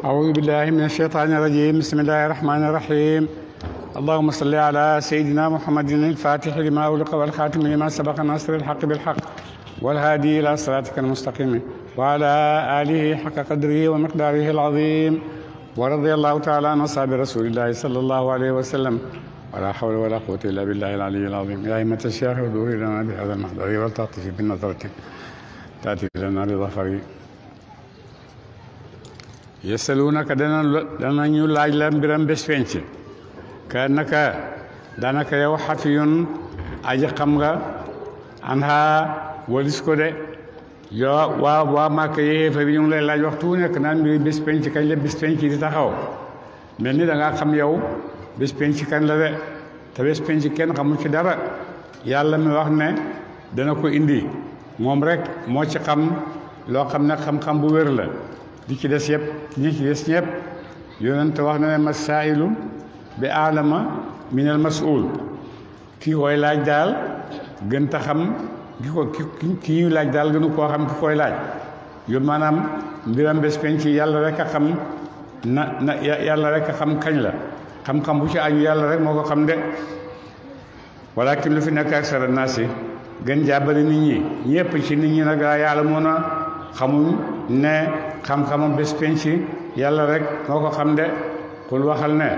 أعوذ بالله من الشيطان الرجيم بسم الله الرحمن الرحيم اللهم صل على سيدنا محمد الفاتح لما أغلق والخاتم لما سبق ناصر الحق بالحق والهادي إلى صراطك المستقيم وعلى آله حق قدره ومقداره العظيم ورضي الله تعالى عن أصحاب رسول الله صلى الله عليه وسلم ولا حول ولا قوة إلا بالله العلي العظيم يا أئمة الشيخ ودور لنا بهذا المحضر والتعطف بالنظرة تأتي لنا بظفر يسألونك دنا ñu laaj la mbiram bés penc ka naka danaka yow xafiyun aji xam nga anha walis ko de yow waa Màkka yéefa bi ñu ngi lay laaj waxtu nekk naan mbiri bés penc kañ la bés penc di taxaw mel ni da ngaa xam yow bés penc kañ la de te bés penc kenn xamul ci dara yàlla mi wax ne dana ko indi moom rek moo ci xam loo xam ne xam-xam bu wér la di ci des yëpp ñi ci des ñëpp yonent wax na ne masaa'ilu bi aalama min al mas'uul kii koy laaj daal gën ta xam ki ñuy laaj daal gënu koo xam ki koy laaj yow maanaam mbiram bés penc yàlla rek a xam yàlla rek a xam kañ la xam-xam bu ci aju yàlla rek moo ko xam de walaakin lu fi nekk aksara naasi gën jàbbali nit ñi ñëpp ci nit ñi nag yàlla moo na xamuñ ne xam-xamam bés penc yàlla rek moo ko xam de xul waxal ne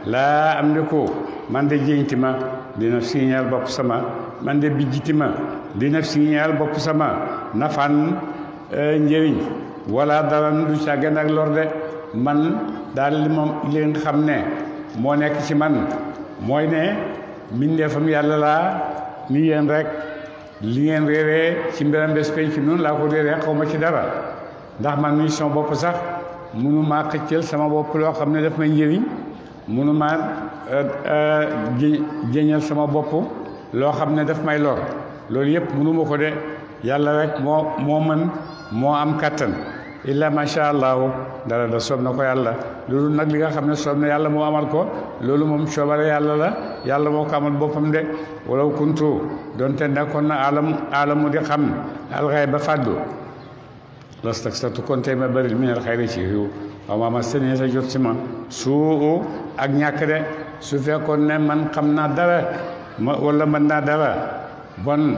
laa am di ko man de jéñti ma dina signal bopp sama man de bijjiti ma dina signal bopp sama nafan njëriñ wala daran du càggen ak lor de man daal li moom leen xam ne moo nekk ci man mooy ne mbindeefam yàlla laa ni yéen rek li ngeen réeree ci mbiram bés penc noonu laa ko réeree xaw ma ci dara ndax man mii sama bopp sax munu maa xëccal sama bopp loo xam ne daf may njëriñ munu maa jéñal sama bopp loo xam ne daf may lor loolu yëpp munu ma ko de yàlla rek moo mën moo am kattan illa macha allahu dara da soob na ko yàlla loolu nag li nga xam ne soob na yàlla moo amal ko loolu moom coobare yàlla la yàlla moo ko amal boppam de walaw kuntu donte nekkoon na alamu di xam alxay ba fàddu lastaksartu kon tey ma bëri minal xayri ci xiw waaw maa ma sënee sa jot ci ma suu ak ñàkk de su fekkoon ne man xam naa dara wala mën naa dara bon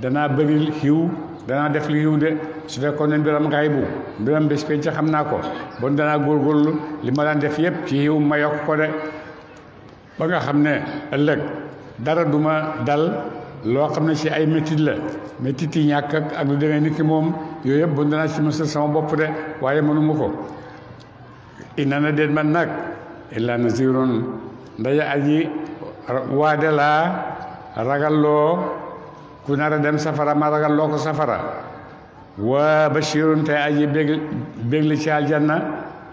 danaa bëri xiw danaa def li xiw de su fekkoon ne mbiram xaybu mbiram bés penc xam naa ko bon danaa góorgóorlu li ma daan def yëpp ci xiw ma yokk ko de ba nga xam ne ëllëg dara duma dal loo xam ne ci ay métit la métit yi ñàkk ak lu demee ni ki moom yooyu yëpp bon danaa ci mësal sama bopp de waaye mënuma ko ina na déet man nag illa nazirun ndaje aji waade laa ragalloo ku nar a dem safara ma ragalloo ko safara wa bashirun te aji bégli ci aljanna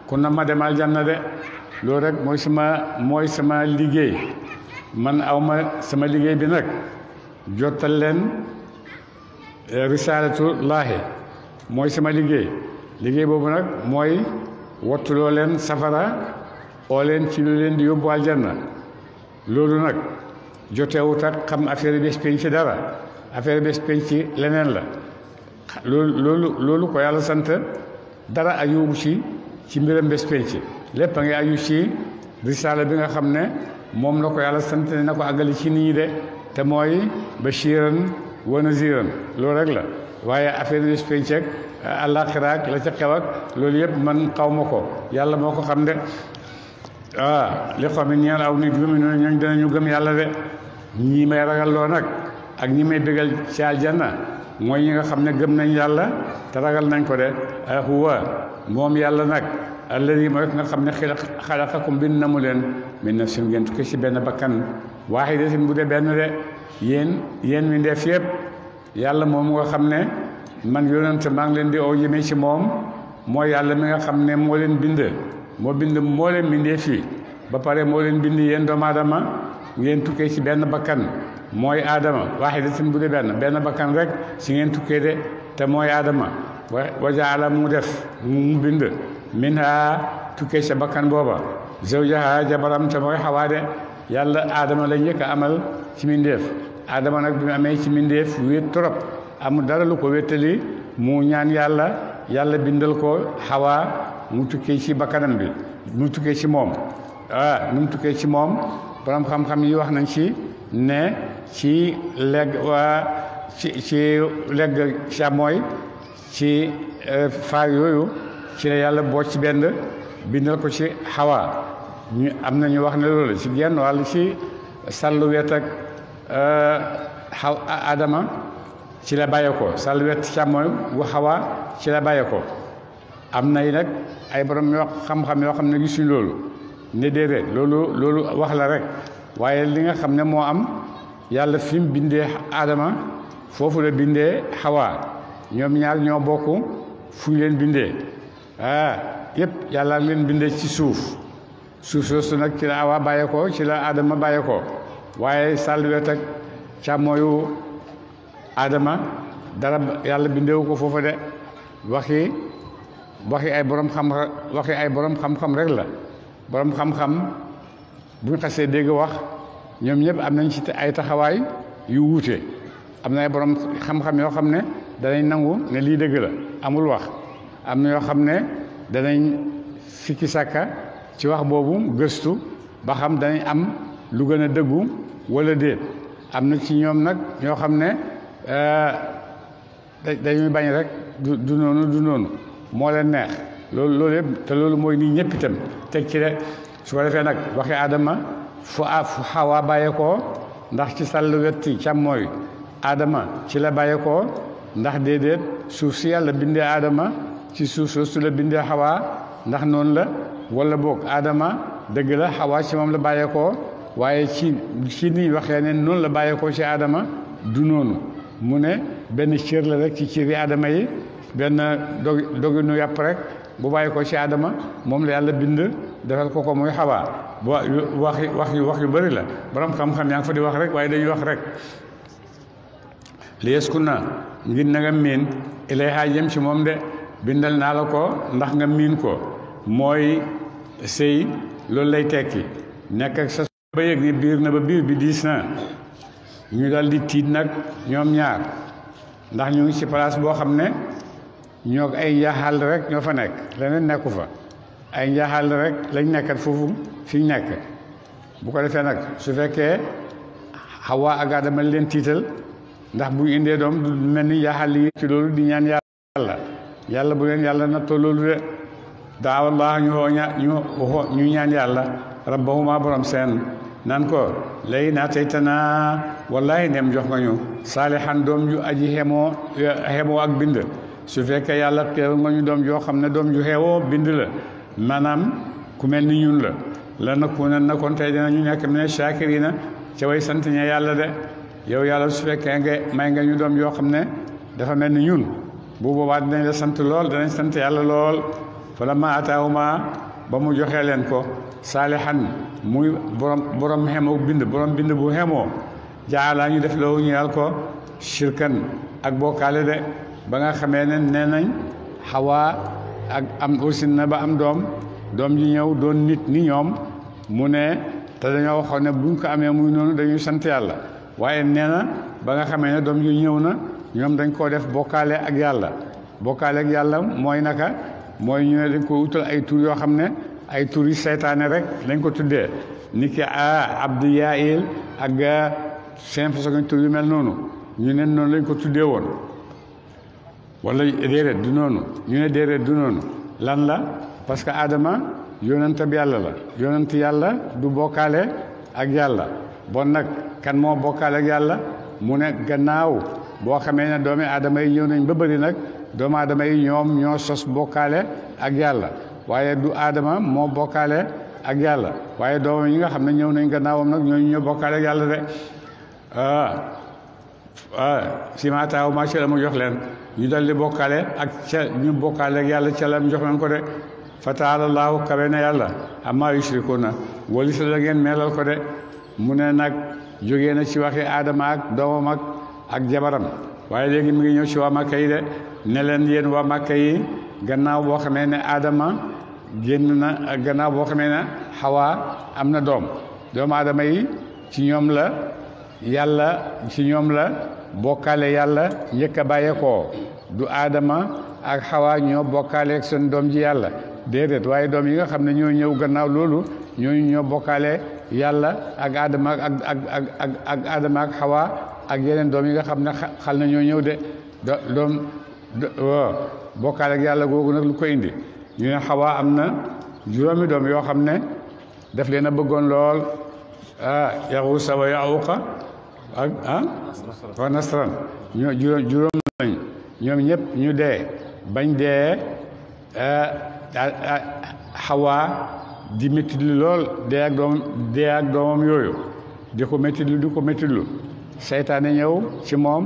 ku na ma dem aljanna de loolu rek mooy sama liggéey man awma sama liggéey bi nag jottal leen risalatullahi mooy sama liggéey boobu nag mooy wattuloo leen safara oo leen ci lu leen di yóbbu aljanna loolu nag jotewut ak xam affaire bés penc ci dara affaire bés penc ci leneen la loolu ko yàlla sant dara aju ci mbiram bés penc lépp a ngi aju ci risala bi nga xam ne moom la ko yàlla sant ne na ko àggali ci nit ñi de te mooy bashiran wa naziran loolu rek la waaye affaire bés penc ak àllaaxira ak la ca xew ak loolu yëpp man xaw ma ko yàlla moo ko xam de li xam ne ñeen aw nit gëmi noonu ñooñ danañu gëm yàlla de ñi may ragal loo nag ak ñi may bégal ci aljanna mooy ñi nga xam ne gëm nañ yàlla te ragal nañ ko de huwa moom yàlla nag alladi mooy nga xam ne xalaqakum bind na mu leen min nafsin ngeen tukki ci benn bakkan waahidatin bu dee benn de yéen mi ndeef yëpp yàlla moom nga xam ne man yonent maa ngi leen di oo jëmee ci moom mooy yàlla mi nga xam ne moo leen bind moo leen bindee fii ba pare moo leen bind yéen doomu aadama ngeen tukkee ci benn bakkan mooy aadama waahidatin bu dee benn bakkan rek ci ngeen tukkee de te mooy aadama wa jaala mu def mu bind minha tukkee ca bakkan booba zawjaha jabaram te mooy xawaa de yàlla aadama la njëkk a amal ci mindeef aadama nag bi mu amee ci mindeef wéet trop amul dara lu ko wéttali mu ñaan yàlla yàlla bindal ko Hawa mu tukkee ci bakkanam bi mu tukkee ci moom nu mu tukkee ci moom borom xam-xam yi wax nañ ci ne ci legg ci legg càmmooy ci faar yooyu ci la yàlla boo ci benn bindal ko ci Hawa ñu am na ñu wax ne loolu ci genn wàll ci sàllu wet ak Adama ci la bàyyee ko sàllu wet càmmooy bu Hawa ci la bàyyee ko am na nag ay borom yoo xam-xam yoo xam ne gisuñ loolu ne déedéet loolu wax la rek waaye li nga xam ne moo am yàlla fi mu bindee Adama foofu la bindee Hawa ñoom ñaar ñoo bokk fu ñu leen bindee yëpp yàlla leen bindee ci suuf soosu nag ci la Hawa bàyyee ko ci la Adama bàyyee ko waaye sàlluwet ak càmmooyu Adama dara yàlla bindeewu ko foofu de waxi ay borom xam-xam rek la borom xam-xam bu ñu xasee dégg wax ñoom ñëpp am nañ ci ay taxawaay yu wuute am na ay borom xam-xam yoo xam ne danañ nangu ne lii dëgg la amul wax am na yoo xam ne danañ sikki sàkka ci wax boobu gëstu ba xam danañ am lu gën a dëggu wala déet am na ci ñoom nag ñoo xam ne dañuy bañ rek du noonu moo leen neex loolu yëpp te loolu mooy nii ñëpp itam teg ci rek su ko defee nag waxi Adama fu Hawa bàyyeekoo ndax ci sàllu wetti càmmooy Adama ci la bàyyeekoo ndax déedéet suuf si yàlla bindee Adama ci suuf soosu la bindee Hawa ndax noonu la wala boog Adama dëgg la Hawa ci moom la bàyyeekoo waaye ci ni waxee ne noonu la bàyyeekoo ci Adama du noonu mu ne benn cër la rek ci cëri Adama yi benn doginu yàpp rek bu bàyyi ko ci Adama moom la yàlla bind defal ko muy Hawa wax yu bëri la borom xam-xam yaa ngi fa di wax rek waaye dañuy wax rek li yesku na ngir na nga miin ilayha jëm ci moom de bindal naa la ko ndax nga miin ko mooy sëy loolu lay tekki nekk ak sa ba yëg ni biir na ba biir bi diis na ñu dal di tiit nag ñoom ñaar ndax ñu ngi ci place boo xam ne ñoo ay njaaxal rek ñoo fa nekk leneen nekku fa ay njaaxal rek lañ nekkat foofu fi ñu nekk bu ko defee nag su fekkee Hawa ak Adama leen tiital ndax bu ñu indee doom du mel ni njaaxal yi ci loolu di ñaan yàlla bu leen yàlla nattoo loolu de daawallah ñu ñaan yàlla rabbahuma borom seen nan ko lay naa tey tanaa wallahi nem jox nga ñu saalihan doom ju aji xemoo ak bind su fekkee yàlla xeew nga ñu doom joo xam ne doom ju xeewoo bind la maanaam ku mel ni ñun la nakuna na kon tey dinañu nekk mu ne shakirina ca way sant ña yàlla de yow yàlla su fekkee nga may nga ñu doom yoo xam ne dafa mel ni ñun bu boobaa dinañ la sant lool danañ sant yàlla lool fala ma ataahuma ba mu joxee leen ko saalihan muy borom xemoo bind borom bind bu xemoo jaala ñu def loo ñeel ko shirkan ak bokkaale de ba nga xamee ne nee nañ Hawa ak am aussi na ba am doom ji ñëw doon nit ni ñoom mu ne te dañoo waxoon ne buñ ko amee muy noonu dañuy sant yàlla waaye nee na ba nga xamee ne doom ji ñëw na ñoom dañ koo def bokkaale ak yàlla mooy naka mooy ñu ne dañ ko utal ay tur yoo xam ne ay tur yi seytaane rek lañ ko tuddee ni ki Abdu Yail ak seen façon tur yu mel noonu ñu ne noonu lañ ko tuddee woon wala déedéet du noonu ñu ne déedéet du noonu lan la parce que Adama yonent bi yàlla la yonent yàlla du bokkaale ak yàlla bon nag kan moo bokkaale ak yàlla mu ne gannaaw boo xamee ne doomi Adama yi ñëw nañ ba bëri nag doomu Adama yi ñoom ñoo sos bokkaale ak yàlla waaye du Adama moo bokkaale ak yàlla waaye doomam yi nga xam ne ñëw nañ gannaawam nag ñooñu ñoo bokkaale ak yàlla de si ma taaw ma ca la mu jox leen ñu dal di bokkaale ak ca ñu bokkaale ak yàlla ca la mu jox leen ko de fa taalallaahu kawe na yàlla amma yushrikuuna wali sa la ngeen meelal ko de mu ne nag jógee na ci waxi Adama ak doomam ak jabaram waaye léegi mi ngi ñëw ci waa Makka yi de ne leen yéen waa Makka yi gannaaw boo xamee ne Adama génn na gannaaw boo xamee ne Hawa am na doomu Adama yi ci ñoom la bokkaale yàlla njëkk a bàyyeekoo du aadama ak xawaa ñoo bokkaale ak seen doom ji yàlla déedéet waaye doom yi nga xam ne ñoo ñëw gannaaw loolu ñooñu ñoo bokkaale yàlla ak aadama ak aadama ak xawaa ak yeneen doom yi nga xam ne xal na ñoo ñëw de doom bokkaale ak yàlla googu nag lu ko indi ñu ne xawaa am na juróomi doom yoo xam ne daf leen a bëggoon lool yaxuusa wa yaxuuqa ak wa nasran ñoo juróom lañ ñoom ñëpp ñu dee bañ dee xawaa di méttitlu lool dee ak doomam yooyu di ko méttitlu seytaane ñëw ci moom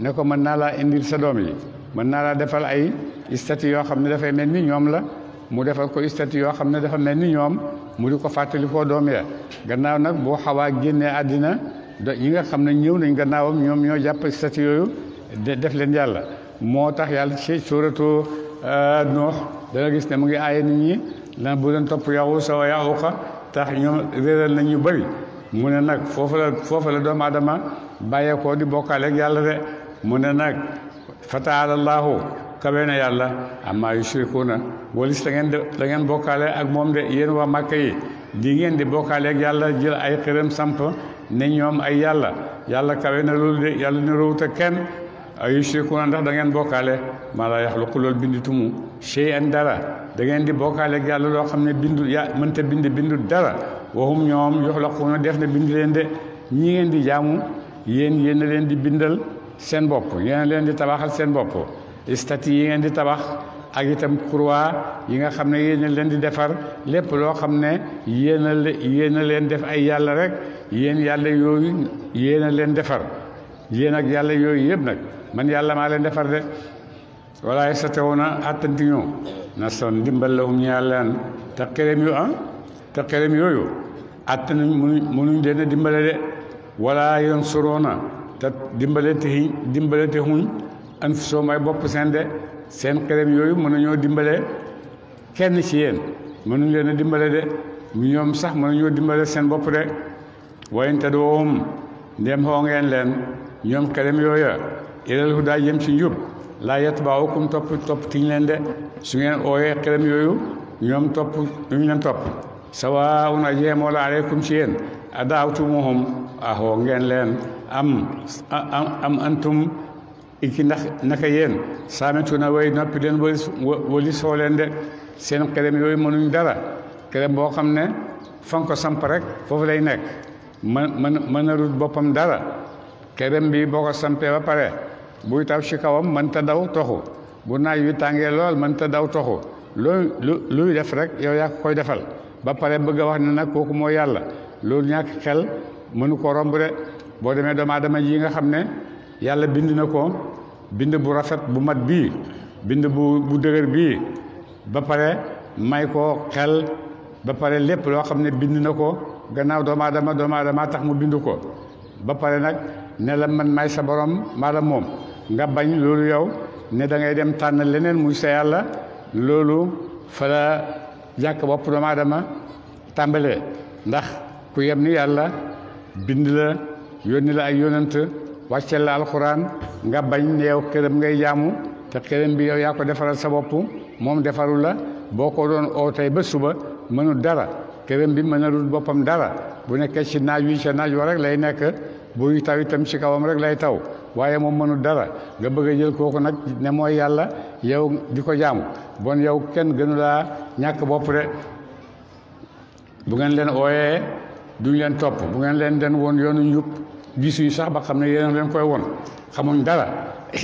ne ko mën naa laa indil sa doom yi mën naa laa defal ay statue yoo xam ne dafay mel ni ñoom la mu defal ko statue yoo xam ne dafa mel ni ñoom mu di ko fàttali koo doom ya gannaaw nag boo xawaa génnee àddina ñi nga xam ne ñëw nañ gannaawam ñoom ñoo jàpp statue yooyu def leen yàlla moo tax yàlla ci suuratu Nuux danga gis ne mu ngi aaye nit ñi lan bu leen topp yaxuusa wa yaxuuqa tax ñoom réeral nañ ñu bëri mu ne nag foofu la doomu aadama bàyyeekoo di bokkaale ak yàlla de mu ne nag fa taala allaahu kawe na yàlla amma yushrikuuna walis da ngeen bokkaale ak moom de yéen waa Màkka yi di ngeen di bokkaale ak yàlla jël ay xërëm samp ne ñoom ay yàlla kawe na loolu de yàlla ne róowut ak kenn ay yushrikuuna ndax da ngeen bokkaale maa laa yaxluqu loolu binditumu shay'an dara da ngeen di bokkaale ak yàlla loo xam ne mënta bindu dara waxum ñoom yuxlaquuna def na bind leen de ñi ngeen di jaamu yéen a leen di bindal seen bopp yéen a leen di tabaxal seen bopp statue yi ngeen di tabax ak itam croix yi nga xam ne yéen a leen di defar lépp loo xam ne yéen a leen def ay yàlla rek yéen yàlla yooyu yéen a leen defar yéen ak yàlla yooyu yëpp nag man yàlla maa leen defar de wala yastati'uuna attanti ñu nasran ndimbal lahum ñeel leen te xerem yooyu att nañ mënuñ leen a dimbale de wala yansuruuna te dimbale te huñ anfusahum ay bopp seen de seen xerem yooyu mënuñoo dimbale kenn ci yéen mënuñ leen a dimbale de ñoom sax mënuñoo dimbale seen bopp de wa in tad'uuhum ndem xoo ngeen leen ñoom xerem yooya ilal hudaa jëm ci njub laa yatba'ukum topp tiñ leen de su ngeen ooyee xerem yooyu ñoom topp duñ leen topp sawaa'un aji yemoo la aleykum ci yéen adaawtumuhum ahoo ngeen leen am antum iki ndax naka yéen saamituna way noppi leen wali soo leen de seen xerem yooyu mënuñ dara xerem boo xam ne fan ko samp rek foofu lay nekk mën a rut boppam dara xerem bi boo ko sampee ba pare buy taw ci kawam mënta daw toxu bu naaj wi tàngee lool mënta daw toxu luy def rek yow yaa ko koy defal ba pare bëgg a wax ne nag kooku moo yàlla loolu ñàkk xel mënu ko romb de boo demee doomu aadama ji nga xam ne yàlla bind na ko bind bu rafet bu mat bii bind bu dëgër bii ba pare may ko xel ba pare lépp loo xam ne bind na ko gannaaw doomu aadama tax mu bind ko ba pare nag ne la man may sa borom maa la moom nga bañ loolu yow ne da ngay dem tànn leneen muy sa yàlla loolu fa la jàkk bopp doomu aadama tàmbalee ndax ku yem ni yàlla bind la yónni la ay yónnant wàccel la alxuraan nga bañ ne yow xërëm ngay jaamu te xërëm bi yow yaa ko defaral sa bopp moom defaru la boo ko doon oo tey ba suba mënul dara xërëm bi mënalul boppam dara bu nekkee ci naaj wi ca naaj wa rek lay nekk buy taw itam ci kawam rek lay taw waaye moom mënul dara nga bëgg a jël kooku nag ne mooy yàlla yow di ko jaamu bon yow kenn gënu laa ñàkk bopp de bu ngeen leen ooyee duñ leen topp bu ngeen leen den woon yoonu njub gisuñu sax ba xam ne yéen leen koy woon xamuñ dara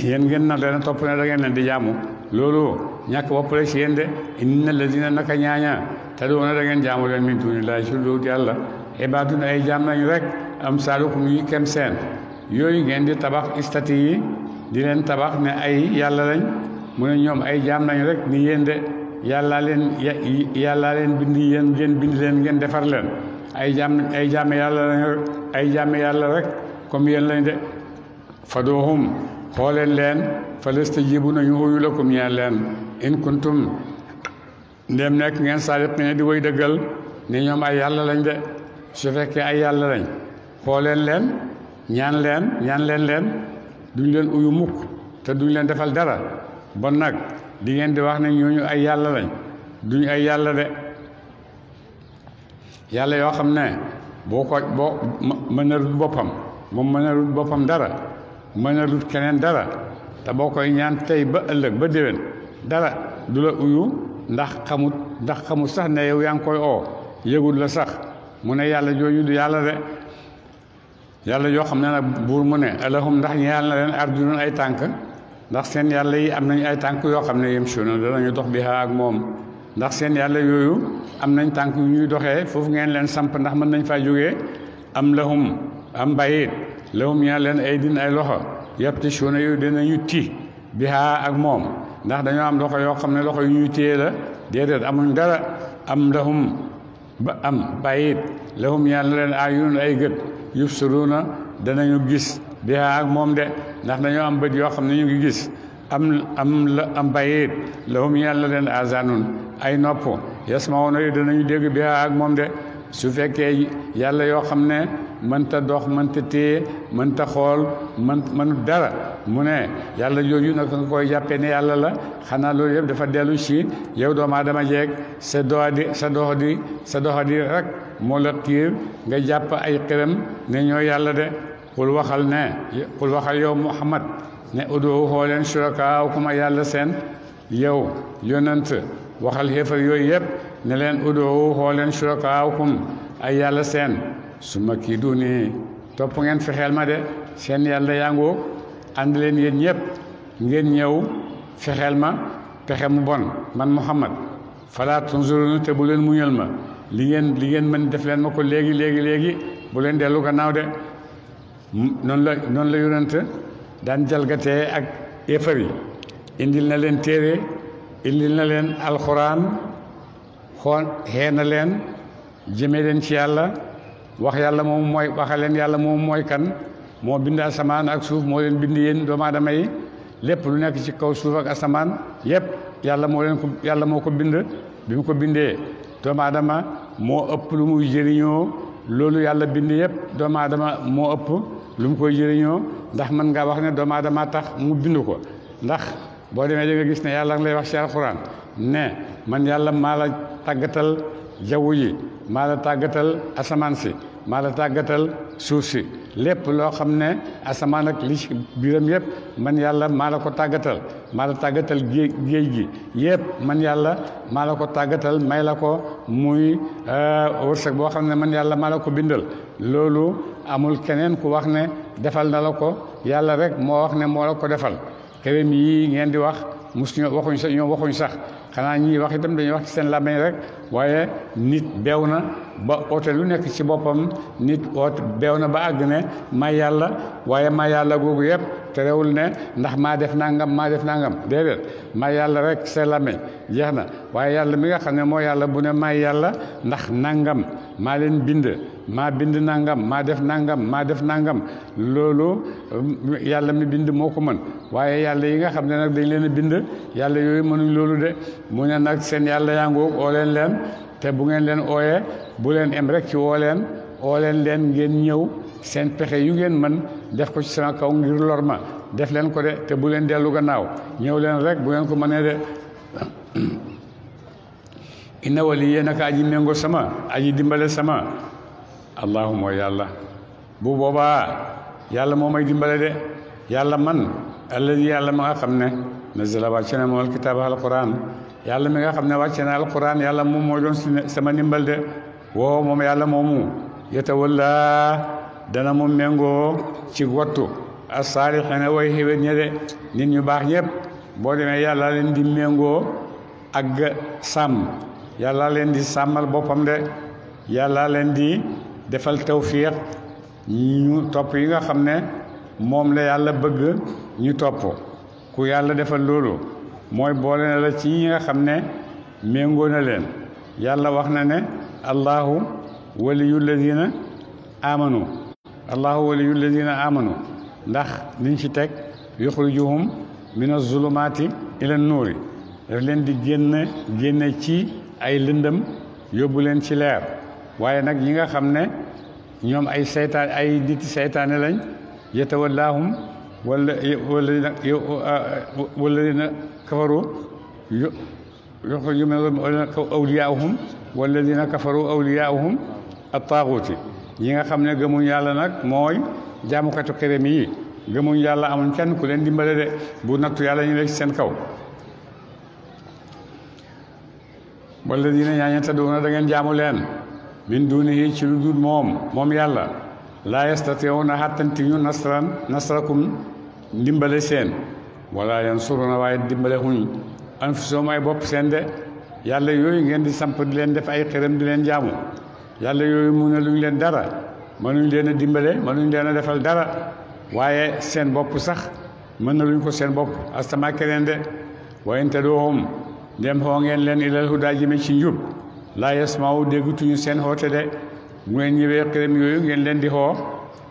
yéen ngeen nag leen topp ne da ngeen leen di jaamu loolu ñàkk bopp rek ci yéen de inna lazina naka ñaaña te doona da ngeen jaamu leen min dunillahi ci lu yàlla ibaadun ay jaam nañu rek am saalukum yi kem seen yooyu ngeen di tabax statue yi di leen tabax ne ay yàlla lañ mu ne ñoom ay jaam nañu rek ni yéen de yàllaa leen bind yéen ngeen bind leen ngeen defar leen ay jaame yàlla rek comme yéen lañ de fadoohum xooleen leen fa lastajibu nañu uyu lakum ñeel leen in kuntum ndem nekk ngeen saadiqiina di way dëggal ne ñoom ay yàlla lañ de su fekkee ay yàlla lañ xooleen leen ñaan leen duñ leen uyu mukk te duñ leen defal dara bon nag di ngeen di wax ne ñooñu ay yàlla lañ duñ ay yàlla de yàlla yoo xam ne boo mënarut boppam moom mënarut boppam dara mënarut keneen dara te boo koy ñaan tey ba ëllëg ba déwén dara du la uyu ndax xamut sax ne yow yaa ngi koy oo yëgul la sax mu ne yàlla jooju du yàlla de yàlla yoo xam ne nag buur mu ne alahum ndax ñeel na leen arjulun ay tànk ndax seen yàlla yi am nañ ay tànk yoo xam ne yamshuuna danañu dox bihaa ak moom ndax seen yàlla yooyu am nañ tànk yu ñuy doxee foofu ngeen leen samp ndax mën nañ faa jógee am lahum am bayit lahum ñeel leen ay din ay loxo yabtishuuna yooyu dinañu ti bihaa ak moom ndax dañoo am loxo yoo xam ne loxo yu ñuy téye la déedéet amuñ dara am lahum ba am bayit lahum ñeel na leen ayunun ay gët yubsiruuna danañu gis bihaa ak moom de ndax dañoo am bët yoo xam ne ñu ngi gis am bayit lahum ñeel na leen azanun ay nopp yasma'uuna yi danañu dégg bihaa ak moom de su fekkee yàlla yoo xam ne mënta dox mënta téye mënta xool mënut dara mu ne yàlla jooju nag nga koy jàppee ne yàlla la xanaa loolu yëpp dafa dellu ci yow doomu aadama jeeg sa doxadi rek moo la xiir nga jàpp ay xiram ne ñoo yàlla de xul waxal yow Muhammad ne udoo xoo leen shurakaakum yàlla seen yow yonent waxal xéefar yooyu yëpp ne leen udoo xoo leen shurakaakum ay yàlla seen su ma kii du nii topp ngeen fexeel ma de seen yàlla yàngoo ànd leen yéen ñëpp ngeen ñëw fexeel ma pexe mu bon man Muhammad falaa tunzuruni te bu leen muñal ma li ngeen mën def leen ma ko léegi bu leen dellu gannaaw de noonu la yonent daan jalgatee ak yéefar yi indil na leen téere indil na leen alxuraan xee na leen jëme leen ci yàlla waxal leen yàlla moom mooy kan moo bind asamaan ak suuf moo leen bind yéen doomu aadama yi lépp lu nekk ci kaw suuf ak asamaan yépp yàlla moo ko bind bi mu ko bindee doomu aadama moo ëpp lu muy jëriñoo loolu yàlla bind yépp doomu aadama moo ëpp lu mu koy jëriñoo ndax mën ngaa wax ne doomu aadama tax mu bind ko ndax boo demee da nga gis ne yàlla nga lay wax ci alxuraan ne man yàlla maa la tàggatal jaww ji maa la tàggatal asamaan si maa la tàggatal suuf si lépp loo xam ne asamaan ak li ci biiram yëpp man yàlla maa la ko tàggatal maa la tàggatal géej gi yëpp man yàlla maa la ko tàggatal may la ko muy wërsëg boo xam ne man yàlla maa la ko bindal loolu amul keneen ku wax ne defal na la ko yàlla rek moo wax ne moo la ko defal xerem yii ngeen di wax ñoom waxuñ sax xanaa ñii wax itam dañuy wax ci seen làmmiñ rek waaye nit beew na ba oote lu nekk ci boppam nit oote beew na ba àgg ne may yàlla waaye may yàlla googu yëpp terewul ne ndax maa def nangam déedéet may yàlla rek ci seen làmmiñ jeex na waaye yàlla mi nga xam ne moo yàlla bu ne may yàlla ndax nangam maa leen bind maa bind nangam maa def nangam loolu yàlla mi bind moo ko mën waaye yàlla yi nga xam ne nag dañ leen a bind yàlla yooyu mënuñ loolu de mu ne nag seen yàlla yàngoog oo leen te bu ngeen leen ooyee bu leen em rek ci oo leen ngeen ñëw seen pexe yu ngeen mën def ko ci sama kaw ngir lor ma def leen ko de te bu leen dellu gannaaw ñëw leen rek bu ngeen ko mënee de inna waliyya naka aji méngoo sama aji dimbale sama allahu mooy yàlla bu boobaa yàlla moo may dimbale de yàlla man alladi yàlla ma nga xam ne nazala wàcce na moom alkitaaba alquran yàlla mi nga xam ne wàcce na alquran yàlla moom mooy doon sama ndimbal de woo moom yàlla moomu yatawalla dana mu méngoo ci wattu as-saalihiina way xéwét ñe de nit ñu baax ñëpp boo demee yàlla leen di méngoo ak sàmm yàlla leen di sàmmal boppam de yàlla leen di defal tawfiq ñu topp yi nga xam ne moom la yàlla bëgg ñu topp ku yàlla defal loolu mooy boole na la ci ñi nga xam ne méngoo na leen yàlla wax na ne allahu waliyu ladina amanu ndax liñ ci teg yuxrijuhum min az-zulumaati ila nuuri daf leen di génne ci ay lëndëm yóbbu leen ci leer waaye nag ñi nga xam ne ñoom ay niti seytaane lañ yatawallaahum والذين كفروا يخرجون أولياءهم والذين كفروا أولياءهم الطاغوت ñi nga xam ne gëmuñ yàlla nag mooy jaamukatu xërëm yi gëmuñ yàlla amuñ kenn ku leen dimbale de bu nattu yàlla ñu nekk ci seen kaw walladina ñaaña tad'uuna da ngeen jaamu leen min duunihi ci lu dul moom yàlla laa yastati'uuna xattanti ñu nasrakum ndimbale seen wala yansuruna waaye dimbale xuñ anfusahum ay bopp seen de yàlla yooyu ngeen di samp di leen def ay xërëm di leen jaamu yàlla yooyu mu ne luñ leen dara mënuñ leen a dimbale mënuñ leen a defal dara waaye seen bopp sax mën na luñ ko seen bopp astama keneen de wa in tad'uuhum dem xoo ngeen leen ilal hudaa jëme ci njub laa yasma'u déggutuñu seen xoote de bu ngeen ñëwee xërëm yooyu ngeen leen di xoo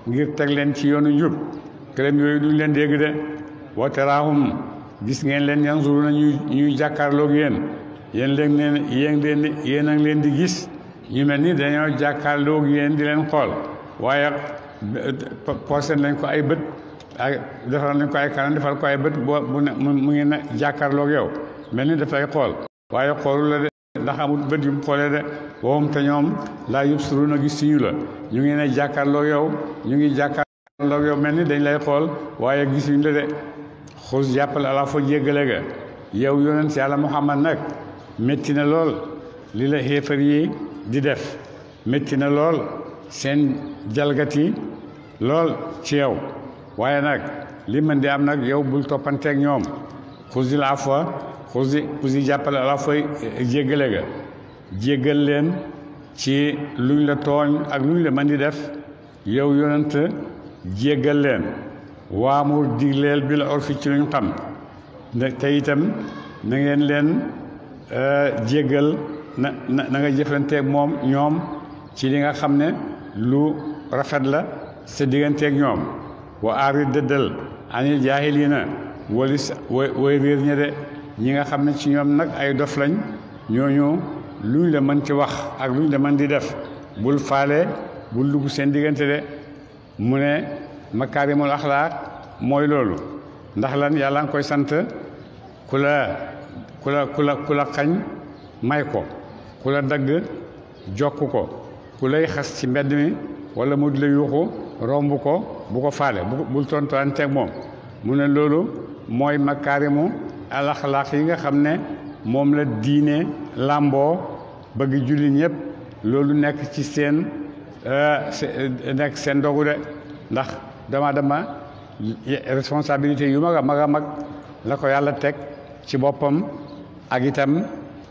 ngir teg leen ci yoonu njub xërëm yooyu duñ leen dégg de wa taraahum gis ngeen leen yanzuruna ñuy jàkkaarloog yéen yéen a ngi leen di gis ñu mel ni dañoo jàkkaarloog yéen di leen xool waaye posé nañ ko ay bët ay defal nañ ko ay kanam defal ko ay bët mu ngi na jàkkaarloog yow mel ni dafay xool waaye xoolu la de ndax amul bët yu mu xoolee de woom te ñoom laa yubsiruuna gis ci ñu la ñu ngi ne jàkkaarloog yow ñu ngi jàkkaarloog yow mel ni dañ lay xool waaye gisuñ la de xus jàppal ala fa jéggale ga yow yonent yàlla Muhammad nag métti na lool li la xéefar yi di def métti na lool seen jalgati lool ci yow waaye nag li mën di am nag yow bul toppanteeg ñoom xusil afwa xusi jàppale ala fa jéggale ga jéggal leen ci luñ la tooñ ak luñ la mën di def yow yonent jéggal leen waamur digleel bi la orfi ci luñ xam te itam na ngeen leen jéggal na nga jëflanteeg ñoom ci li nga xam ne lu rafet la sa digganteeg ñoom wa aari dëddal anil jaahiliina walis way réer ña de ñi nga xam ne ci ñoom nag ay dof lañ ñooñu luñ la mën ci wax ak luñ la mën di def bul faale bul dugg seen diggante de mu ne makaarimul axlaaq mooy loolu ndax lan yàlla nga koy sant ku la xañ may ko ku la dagg jokk ko ku lay xas ci mbedd mi wala mu di la yuuxu romb ko bu ko faale bul tontanteeg moom mu ne loolu mooy makaarimu al axlaaq yi nga xam ne moom la diine làmboo bëgg julli ñëpp loolu nekk ci seen dogu de ndax dama responsabilité yu mag a mag la ko yàlla teg ci boppam ak itam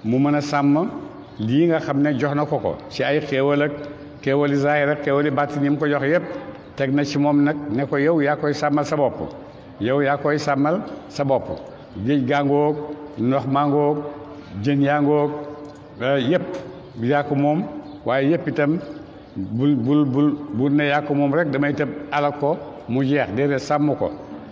mu mën a sàmm lii nga xam ne jox na ko ci ay xéewal ak xéewali zaahir ak xéewali baatin yi mu ko jox yëpp teg na ci moom nag ne ko yow yaa koy sàmmal sa bopp yow yaa koy sàmmal sa bopp géej gaangoog ndox mangoog jën yaangoog yëpp yaa ko moom waaye yëpp itam bul ne yaa ko moom rek damay tëb alak ko mu jeex déedéet sàmm ko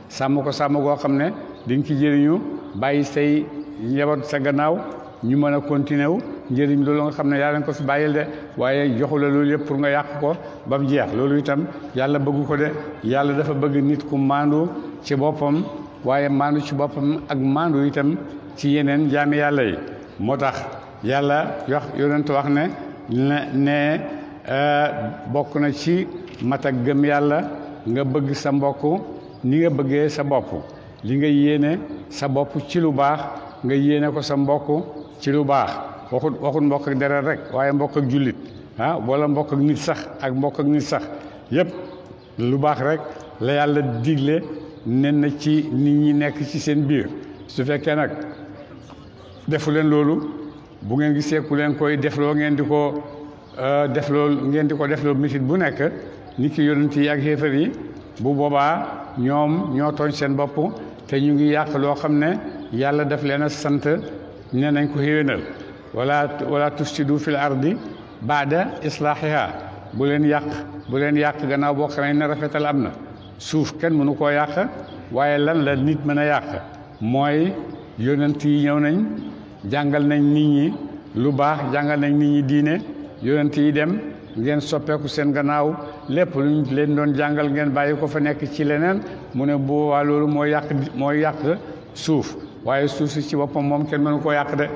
sàmm goo xam ne di nga ci jëriñu bàyyi say njaboot sa gannaaw ñu mën a continuer wu njëriñ loolu nga xam ne yaa leen ko fi bàyyil de waaye joxu la loolu yëpp pour nga yàq ko ba mu jeex loolu itam yàlla bëggu ko de yàlla dafa bëgg nit ku maandu ci boppam waaye maandu ci boppam ak maandu itam ci yeneen jaami yàlla yi moo tax yàlla yonent wax ne bokk na ci mat ak gëm yàlla nga bëgg sa mbokk ni nga bëggee sa bopp li nga yéene sa bopp ci lu baax nga yéene ko sa mbokk ci lu baax waxut mbokk ak deret rek waaye mbokk ak jullit wala mbokk ak nit sax ak mbokk ak nit sax yépp lu baax rek la yàlla digle nen na ci nit ñi nekk ci seen biir su fekkee nag defu leen loolu bu ngeen gisee ku leen koy defloo ngeen di ko defloo mitit bu nekk nit ki yonent yi ak xéefar yi bu boobaa ñoom ñoo tooñ seen bopp te ñu ngi yàq loo xam ne yàlla daf leen a sant ne nañ ko xéwénal wala tufsidu fil ardi baada islaahiha bu leen yàq gannaaw boo xamee ne rafetal am na suuf kenn mënu koo yàq waaye lan la nit mën a yàq mooy yonent yi ñëw nañ jàngal nañ nit ñi lu baax jàngal nañ nit ñi diine yonent yi dem ngeen soppeeku seen gannaaw lépp luñ leen doon jàngal ngeen bàyyi ko fa nekk ci leneen mu ne boobaa loolu mooy yàq suuf waaye suuf si ci boppam moom kenn mënu koo yàq de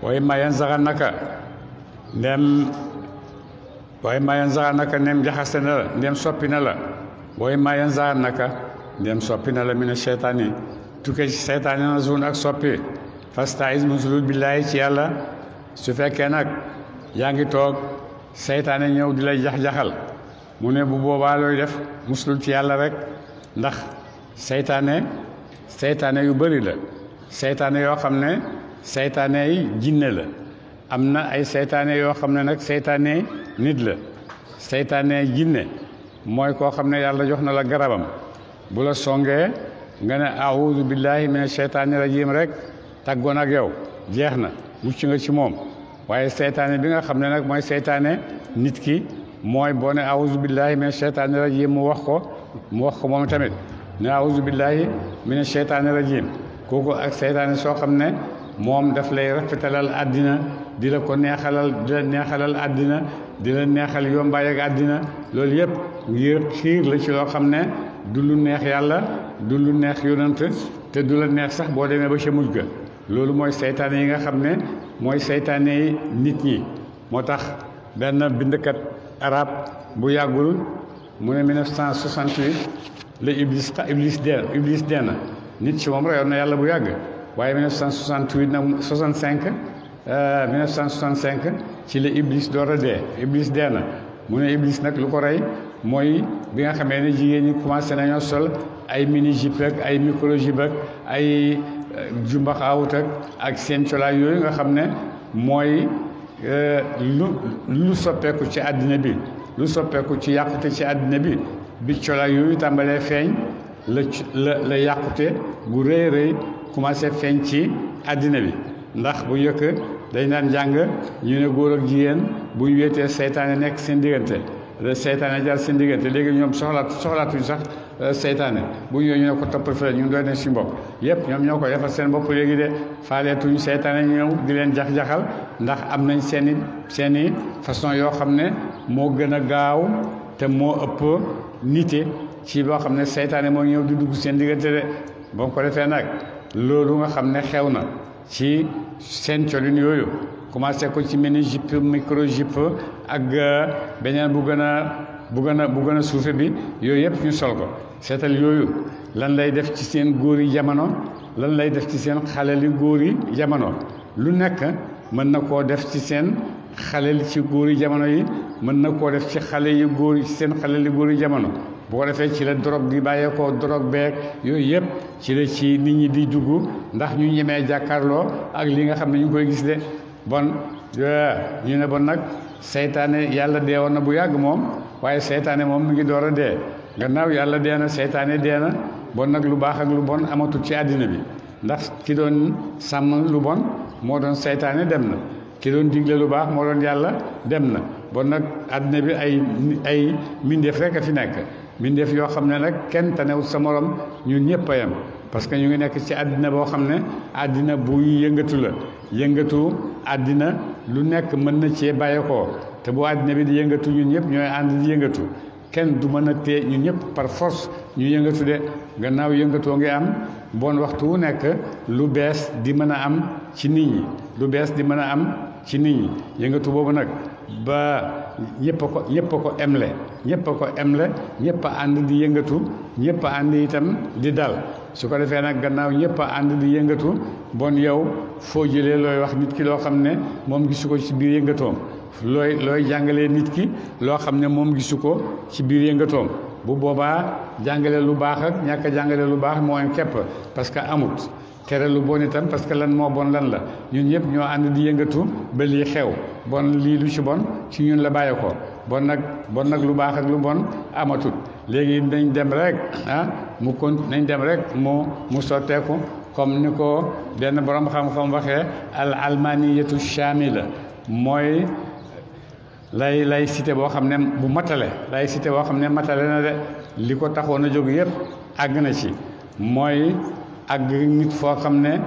waaye mayen saxan naka ndem jaxase na la ndem soppi na la waaye mayen saxan naka ndem soppi na la mi ne seytaan yi tukkee ci seytaan yi na zun ak soppi fastaiz musulul billaahi ci yàlla su fekkee nag yaa ngi toog seytaane ñëw di lay jax-jaxal mu ne bu boobaa looy def musulul ci yàlla rek ndax seytaane yu bëri la seytaane yoo xam ne seytaane yi jinne la am na ay seytaane yoo xam ne nag seytaane nit la seytaane jinne mooy koo xam ne yàlla jox na la garabam bu la songee nga ne a'uuzu billahi mina sheytaani rajim rek tàggoon ak yow jeex na mucc nga ci moom waaye seytaane bi nga xam ne nag mooy seytaane nit ki mooy boo ne a'uuzu billahi mina sheytaani rajim mu wax ko moom tamit ne a'uuzu billahi mina sheytaani rajim kooku ak seytaane soo xam ne moom daf lay rafetalal àddina di la neexalal àddina di la neexal yombaay ak àddina loolu yëpp ngir xiir la ci loo xam ne du lu neex yàlla du lu neex yonant te du la neex sax boo demee ba ca mujj ga loolu mooy seytaane yi nga xam ne mooy seytaane yi nit ñi moo tax benn bindkat arab bu yàggul mu ne 1968 la iblis dee na nit ci moom reyoon na yàlla bu yàgg waaye 1968 nag 1965 ci la iblis door a dee iblis dee na mu ne iblis nag lu ko rey mooy bi nga xamee ne jigéen ñi commencé nañoo sol ay mini jupe ak ay micro jupe ak ay jumbaxaawut ak seen colaay yooyu nga xam ne mooy lu soppeeku ci àddina bi lu soppeeku ci yàqute ci àddina bi colaay yooyu tàmbalee feeñ la yàqute gu rëy rëy commencé feeñ ci àddina bi ndax bu njëkk dañ daan jàng ñu ne góor ak jigéen bu ñu wéetee seytaane nekk seen diggante seytaane jaar seen diggante léegi ñoom soxlaatuñ sax seytaane bu ñëwee ñu ne ko topp fële ñun doy nañ suñu bopp yëpp ñoom ñoo ko defal seen bopp léegi de faaleetuñ seytaane ñëw di leen jax-jaxal ndax am nañ seeni façon yoo xam ne moo gën a gaaw te moo ëpp nite ci boo xam ne seytaane moo ñëw di dugg seen diggante de boo ko defee nag loolu nga xam ne xew na ci seen colin yooyu commencé ko ci mini jupe micro jupe ak beneen bu gën a suufe bi yooyu yëpp ñu sol ko seetal yooyu lan lay def ci seen góor yi jamono lan lay def ci seen xaleli góor yi jamono lu nekk mën na koo def ci seen xalel ci góor yi jamono yi mën na koo def ci xale yu góor yi ci seen xaleli góor yi jamono bu ko defee ci la drogue di bàyyeekoo drogue beeg yooyu yëpp ci la ci nit ñi di dugg ndax ñu ñemee jàkkaarloo ak li nga xam ne ñu ngi koy gis de bon ñu ne bon nag seytaane yàlla deewoon na bu yàgg moom waaye seytaane moom mi ngi door a dee gannaaw yàlla dee na seytaane dee na bon nag lu baax ak lu bon amatul ci àddina bi ndax ki doon sàmm lu bon moo doon seytaane dem na ki doon digle lu baax moo doon yàlla dem na bon nag àddina bi ay mbindeef rek a fi nekk mbindeef yoo xam ne nag kenn tanewut sa morom ñun ñëpp a yem parce que ñu ngi nekk ci àddina boo xam ne àddina buy yëngatu la yëngatu àddina lu nekk mën na cee bàyyeekoo te bu àddina bi di yëngatu ñun ñëpp ñooy ànd di yëngatu kenn du mën a téye ñun ñëpp par force ñu yëngatu de gannaaw yëngatoo ngi am bon waxtu wu nekk lu bees di mën a am ci nit ñi lu bees di mën a am ci nit ñi yëngatu boobu nag ba ñëpp a ko emle ñëpp a ànd di yëngatu ñëpp a ànd itam di dal su ko defee nag gannaaw ñëpp a ànd di yëngatu bon yow foo jëlee looy wax nit ki loo xam ne moom gisu ko ci biir yëngatoom looy jàngalee nit ki loo xam ne moom gisu ko ci biir yëngatoom bu boobaa jàngale lu baax ak ñàkk a jàngale lu baax moo am képp parce que amut tere lu bon itam parce que lan moo bon lan la ñun ñëpp ñoo ànd di yëngatu ba lii xew bon lii lu ci bon ci ñun la bàyyi ko bon nag lu baax ak lu bon amatut léegi nañ dem rek nañ dem rek mu sotteeku comme ni ko benn borom xam-xam waxee al almaniyatu shamila mooy laïcité boo xam ne bu matale laïcité boo xam ne matale na de li ko taxoon a jóg yëpp àgg na ci mooy àgg nit foo xam ne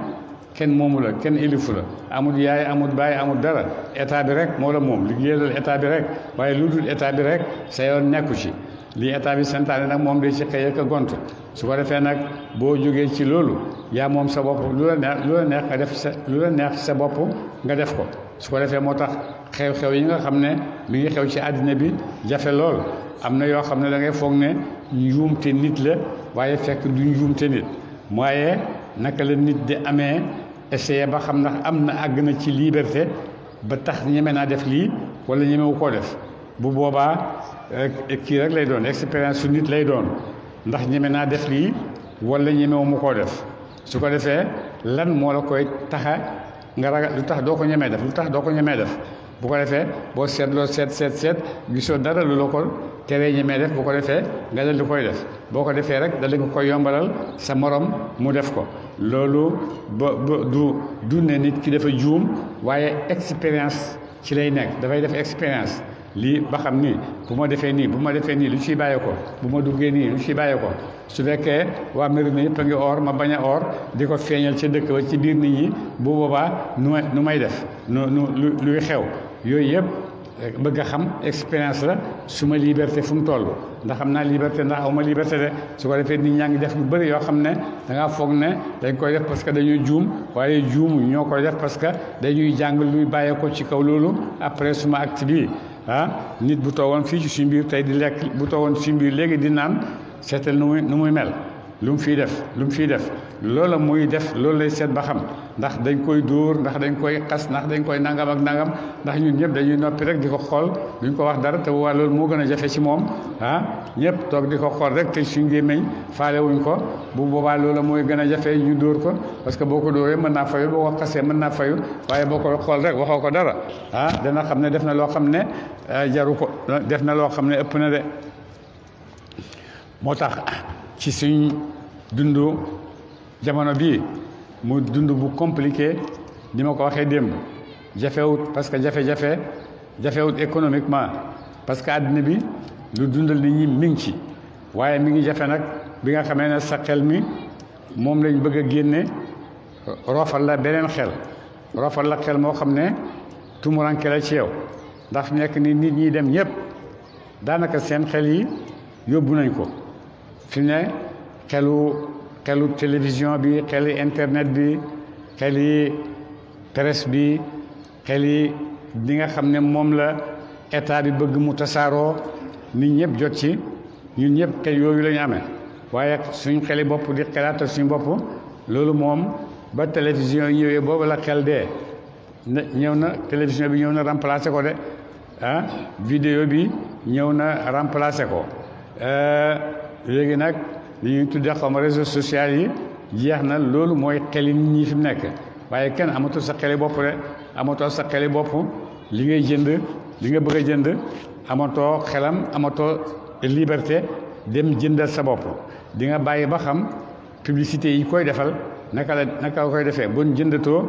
kenn moomu la kenn ilifu la amul yaay amul baay amul dara état bi rek moo la moom liggéeyal état bi rek waaye lu dul état bi rek sa yoon nekku ci lii état bi santaane nag moom day ci xëy ak a gont su ko defee nag boo jógee ci loolu yaa moom sa bopp lu la neex nga def lu la neex sa bopp nga def ko su ko defee moo tax xew-xew yi nga xam ne mi ngi xew ci àddina bi jafe lool am na yoo xam ne da ngay foog ne njuumte nit la waaye fekk du njuumte nit waaye naka la nit di amee essayer ba xam ndax am na àgg na ci liberté ba tax ñeme naa def lii wala ñemewu koo def bu boobaa kii rek lay doon expérience su nit lay doon ndax ñeme naa def lii wala ñemewu mu koo def su ko defee lan moo la koy taxa nga ragal lu tax doo ko ñemee def lu tax doo ko ñemee def bu ko defee boo seetloo seet gisoo dara lu la ko teree ñemee def bu ko defee nga dal di koy def boo ko defee rek dal di koy yombalal sa morom mu def ko loolu ba du ne nit ki dafa juum waaye expérience ci lay nekk dafay def expérience lii ba xam ni bu ma defee nii lu ciy bàyyee ko bu ma duggee nii lu ciy bàyyee ko su fekkee waa Médina yëpp a ngi or ma bañ a or di ko feeñal ca dëkk ba ci biir nit ñi bu boobaa nu may def luy xew yooyu yëpp bëgg a xam expérience la su ma liberté fu mu toll ndax xam naa liberté ndax aw ma liberté de su ko defee nit ñaa ngi def lu bëri yoo xam ne da ngaa foog ne dañ koy def parce que dañuy juum waaye juumu ñoo koy def parce que dañuy jàng luy bàyyee ko ci kaw loolu après suma acte bi nit bu toogoon fii ci suñu biir tey di lekk bu toogoon suñu biir léegi di naan seetal nu muy mel lu mu fiy def loola muy def loolu lay seet ba xam ndax dañ koy dóor ndax dañ koy xas ndax dañ koy nangam ak nangam ndax ñun ñëpp dañuy noppi rek di ko xool duñ ko wax dara te waa loolu moo gën a jafe ci moom ñëpp toog di ko xool rek te suñ gémmiñ faale wuñ ko bu boobaa loola mooy gën a jafe ñu dóor ko parce que boo ko dóoree mën naa fayu boo ko xasee mën naa fayu waaye boo ko xool rek waxoo ko dara dana xam ne def na loo xam ne jaru ko def na loo xam ne ëpp na de moo tax ci suñ dundu jamono bii mu dund bu compliqué ni ma ko waxee démb jafewut parce que jafewut économiquement parce que àddina bi lu dundal nit ñi mi ngi ci waaye mi ngi jafe nag bi nga xamee ne sa xel mi moom lañ bëgg a génne roofal la beneen xel roofal la xel moo xam ne tumuranke la ci yow ndax fi nekk ni nit ñi dem ñëpp daanaka seen xel yi yóbbu nañ ko fi ne xelu télévision bi xeli internet bi xeli presse bi xeli li nga xam ne moom la état bi bëgg mu tasaaroo nit ñëpp jot ci ñun ñëpp xel yooyu la ñu amee waaye suñ xeli bopp di xelaatal suñu bopp loolu moom ba télévision yi ñëwee boobu la xel dee ñëw na télévision bi ñëw na remplacer ko de vidéo bi ñëw na remplacer ko léegi nag li ñuy tuddee xaw ma réseaux sociaux yi jeex na loolu mooy xeli nit ñi fi mu nekk waaye kenn amatul sa xeli bopp de amatoo sa xeli bopp li ngay jënd li nga bëgg a jënd amatoo xelam amatoo liberté dem jëndal sa bopp di nga bàyyi ba xam publicité yi koy defal naka koy defee bon jëndatoo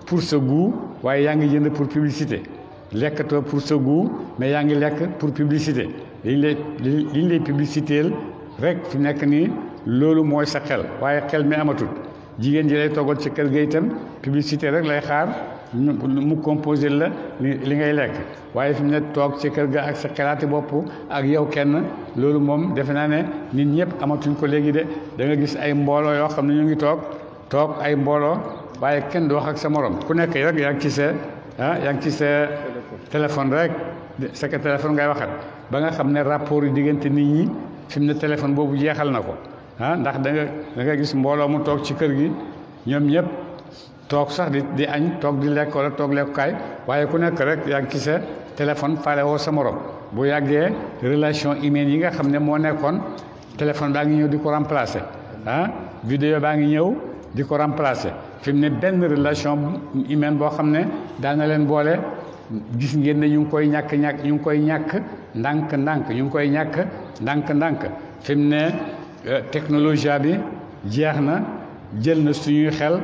pour sa goût waaye yaa ngi jënd pour publicité lekkatoo pour sa goût mais yaa ngi lekk pour publicité liñ lay publicitéel rek fi nekk nii loolu mooy sa xel waaye xel mi amatul jigéen ji lay toggal ci kër ga itam publicité rek lay xaar mu composé la li ngay lekk waaye fi mu ne toog ci kër ga ak sa xelaati bopp ak yow kenn loolu moom defe naa ne nit ñëpp amatuñ ko léegi de da nga gis ay mbooloo yoo xam ne ñu ngi toog ay mbooloo waaye kenn du wax ak sa morom ku nekk rek yaa ngi ci sa téléphone rek sa téléphone ngay waxat ba nga xam ne rapport yi diggante nit ñi fi mu ne téléphone boobu jeexal na ko ndax da nga gis mbooloo mu toog ci kër gi ñoom ñëpp toog sax di añ toog di lekk wala toog lekkukaay waaye ku nekk rek yaa ngi ci sa téléphone faale woo sa morom bu yàggee relation humaine yi nga xam ne moo nekkoon téléphone baa ngi ñëw di ko remplacer vidéo baa ngi ñëw di ko remplacer fi mu ne benn relation humaine boo xam ne daan na leen boole gis ngeen ne ñu ngi koy ñàkk ndànk-ndànk ñu ngi koy ñàkk ndànk-ndànk fi mu ne technologie bi jeex na jël na suñuy xel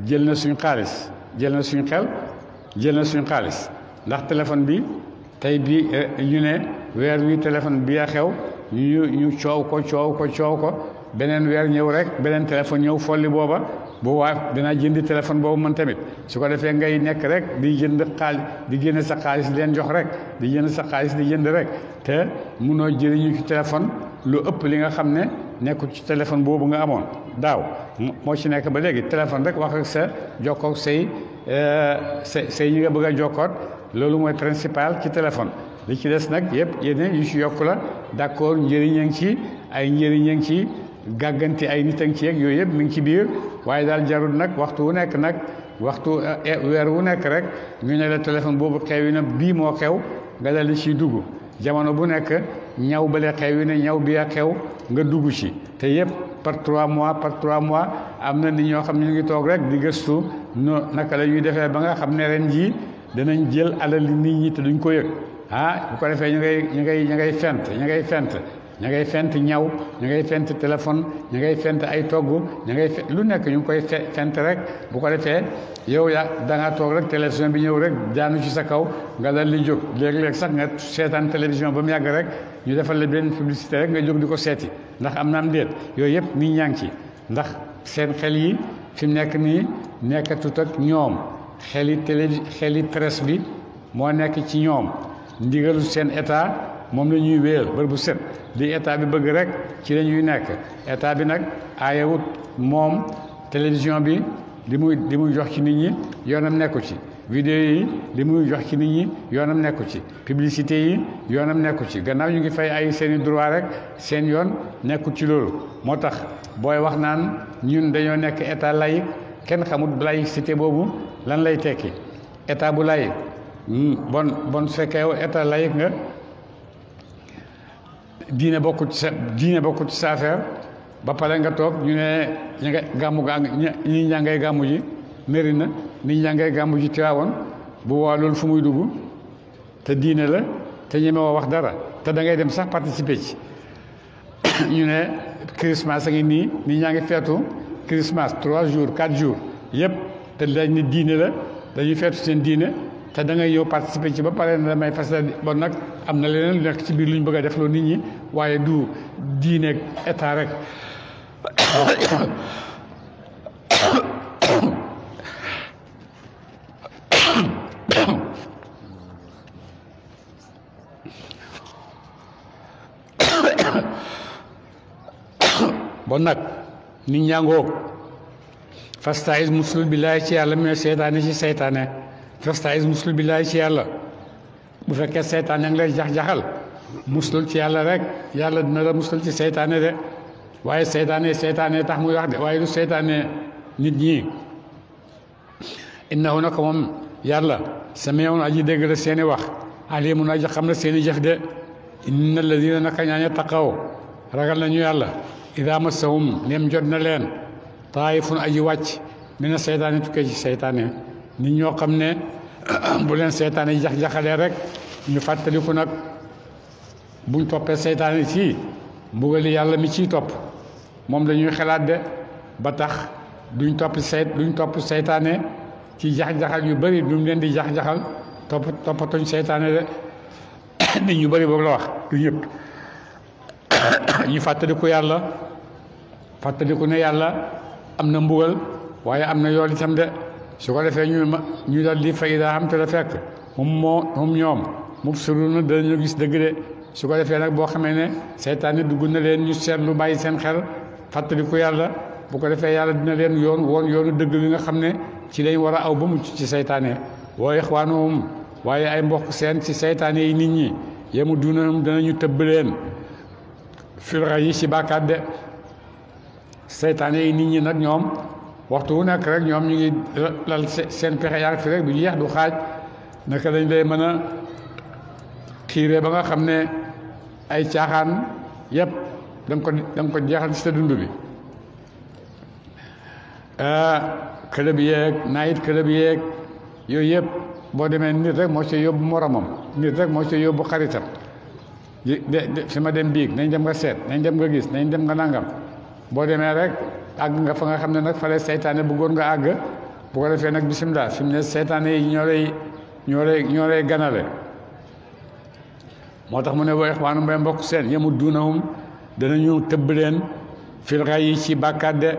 jël na suñu xaalis jël na suñu xel jël na suñu xaalis ndax téléphone bi tey bi ñu ne weer wi téléphone bi a xew ñu coow ko beneen weer ñëw rek beneen téléphone ñëw folli booba bu waa dinaa jëndi téléphone boobu man tamit su ko defee ngay nekk rek di jënd xaalis di génne sa xaalis di leen jox rek di jënd sa xaalis di jënd rek te munoo jëriñu ci téléphone lu ëpp li nga xam ne nekkul ci téléphone boobu nga amoon daaw moo ci nekk ba léegi téléphone rek wax ak sa jokkoog say ñi nga bëgg a jokkoot loolu mooy principal ci téléphone li ci des nag yëpp yeneen yu ci yokk la d'accord njëriñ a ngi ci ay njëriñ a ngi ci gàgganti ay nit a ngi ci yeeg yooyu yëpp mi ngi ci biir waaye daal jarul nag waxtu wu nekk nag waxtu weer wu nekk rek ñu ne la téléphone boobu xew yi na bii moo xew nga dal di ciy dugg jamono bu nekk ñaw bale xew yi ne ñaw bi a xew nga dugg ci te yëpp par 3 mois am na nit ñoo xam ne ñu ngi toog rek di gëstu naka la ñuy defee ba nga xam ne ren jii danañ jël alal nit ñi te duñ ko yëg bu ko defee ñu ngay fent ñaw ñu ngay fent téléphone ñu ngay fent ay togg ñu ngay lu nekk ñu ngi koy fent rek bu ko defee yow da nga toog rek télévision bi ñëw rek daanu ci sa kaw nga dal di jóg léeg-léeg sax nga seetaan télévision ba mu yàgg rek ñu defal la benn publicité rek nga jóg di ko seeti ndax am na am déet yooyu yëpp nit ñaa ngi ci ndax seen xel yi fi mu nekk nii nekkatut ak ñoom xeli presse bi moo nekk ci ñoom ndigalu seen état moom la ñuy wéyal bër bu set li état bi bëgg rek ci la ñuy nekk état bi nag aayewut moom télévision bi li muy jox ci nit ñi yoonam nekku ci vidéo yi li muy jox ci nit ñi yoonam nekku ci publicité yi yoonam nekku ci gannaaw ñu ngi fay ay seeni droit rek seen yoon nekkul ci loolu moo tax booy wax naan ñun dañoo nekk état laïque kenn xamut laïcité boobu lan lay tekki état bu laïque bon su fekkee yow état laïque nga diine bokkut ci sa affaire ba pare nga toog ñu ne ña nga gàmmu gaa ñi ñaa ngay gàmmu ji Mérina nit ñaa ngay gàmmu ji Tiwaawoon bu waa loolu fu muy dugg te diine la te ñeme woo wax dara te da ngay dem sax participer ci ñu ne Christmas a ngi nii nit ñaa ngi feetu Christmas 3 jours 4 jours yëpp te dañ ne diine la dañuy feetu seen diine te da ngay ñëw participer ci ba pare na damay fas bon nag am na leneen lu nekk ci biir lu ñu bëgg a def loo nit ñi waaye du diine état rek bon nag nit ñaangoo fasta'iz musul billaahi ci yàlla mais seytaane ci seytaane fasta'iz musul billaahi ci yàlla bu fekkee seytaane ngi lay jax-jaxal musul ci yàlla rek yàlla dina la musul ci seytaane de waaye seytaane tax muy wax de waaye du seytaane nit ñi innahu naka moom yàlla sami'un aji dégg la seeni wax alimun aji xam na seeni jëf de inna alladina naka ñaaña taqaw ragal nañu yàlla ida massahum nem jot na leen taayifun aji wàcc mina seytaane tukkee ci seytaane nit ñoo xam ne bu leen seytaane jax-jaxalee rek ñu fàttaliku nag buñ toppee seytaane ci mbugali yàlla mi ciy topp moom la ñuy xalaat de ba tax duñ topp seytaane ci jax-jaxal yu bëri du leen di jax-jaxal toppatuñ seytaane de nit ñu bëri boobu la wax du ñëpp ñu fàttaliku yàlla fàttaliku ne yàlla am na mbugal waaye am na yool itam de su ko defee ñu dal di fay daa xam te la fekk moom ñoom mubsiruna danañu gis dëgg de su ko defee nag boo xamee ne seytaane dugg na leen ñu seetlu bàyyi seen xel fàttaliku yàlla bu ko defee yàlla dina leen yoonu dëgg li nga xam ne ci lañ war a aw ba mucc ci seytaane wa ixwaanuhum waaye ay mbokk seen ci seytaane yi nit ñi yemu dunahum danañu tëbb leen filra yi ci bàkkaat de seytaane yi nit ñi nag ñoom waxtu wu nekk rek ñoom ñu ngi lal seen pexe yaa fi rek du jeex du xaaj naka dañ lay mën a xiiree ba nga xam ne ay caaxaan yëpp da nga ko jeexal ci sa dund bi club yeeg night club yeeg yooyu yëpp boo demee nit rek moo ci yóbbu moromam nit rek moo ci yóbbu xaritam fi ma dem biig nañ dem nga seet nañ dem nga gis nañ dem nga nangam boo demee rek àgg nga fa nga xam ne nag fale seytaane bëggoon nga àgg bu ko defee nag bisimilah fi mu ne seytaane yi ñoo lay ganale moo tax mu ne wa ixwaanum bay mbokk seen yemu duunahum danañu tëbb leen filxa yi ci bàkkaat de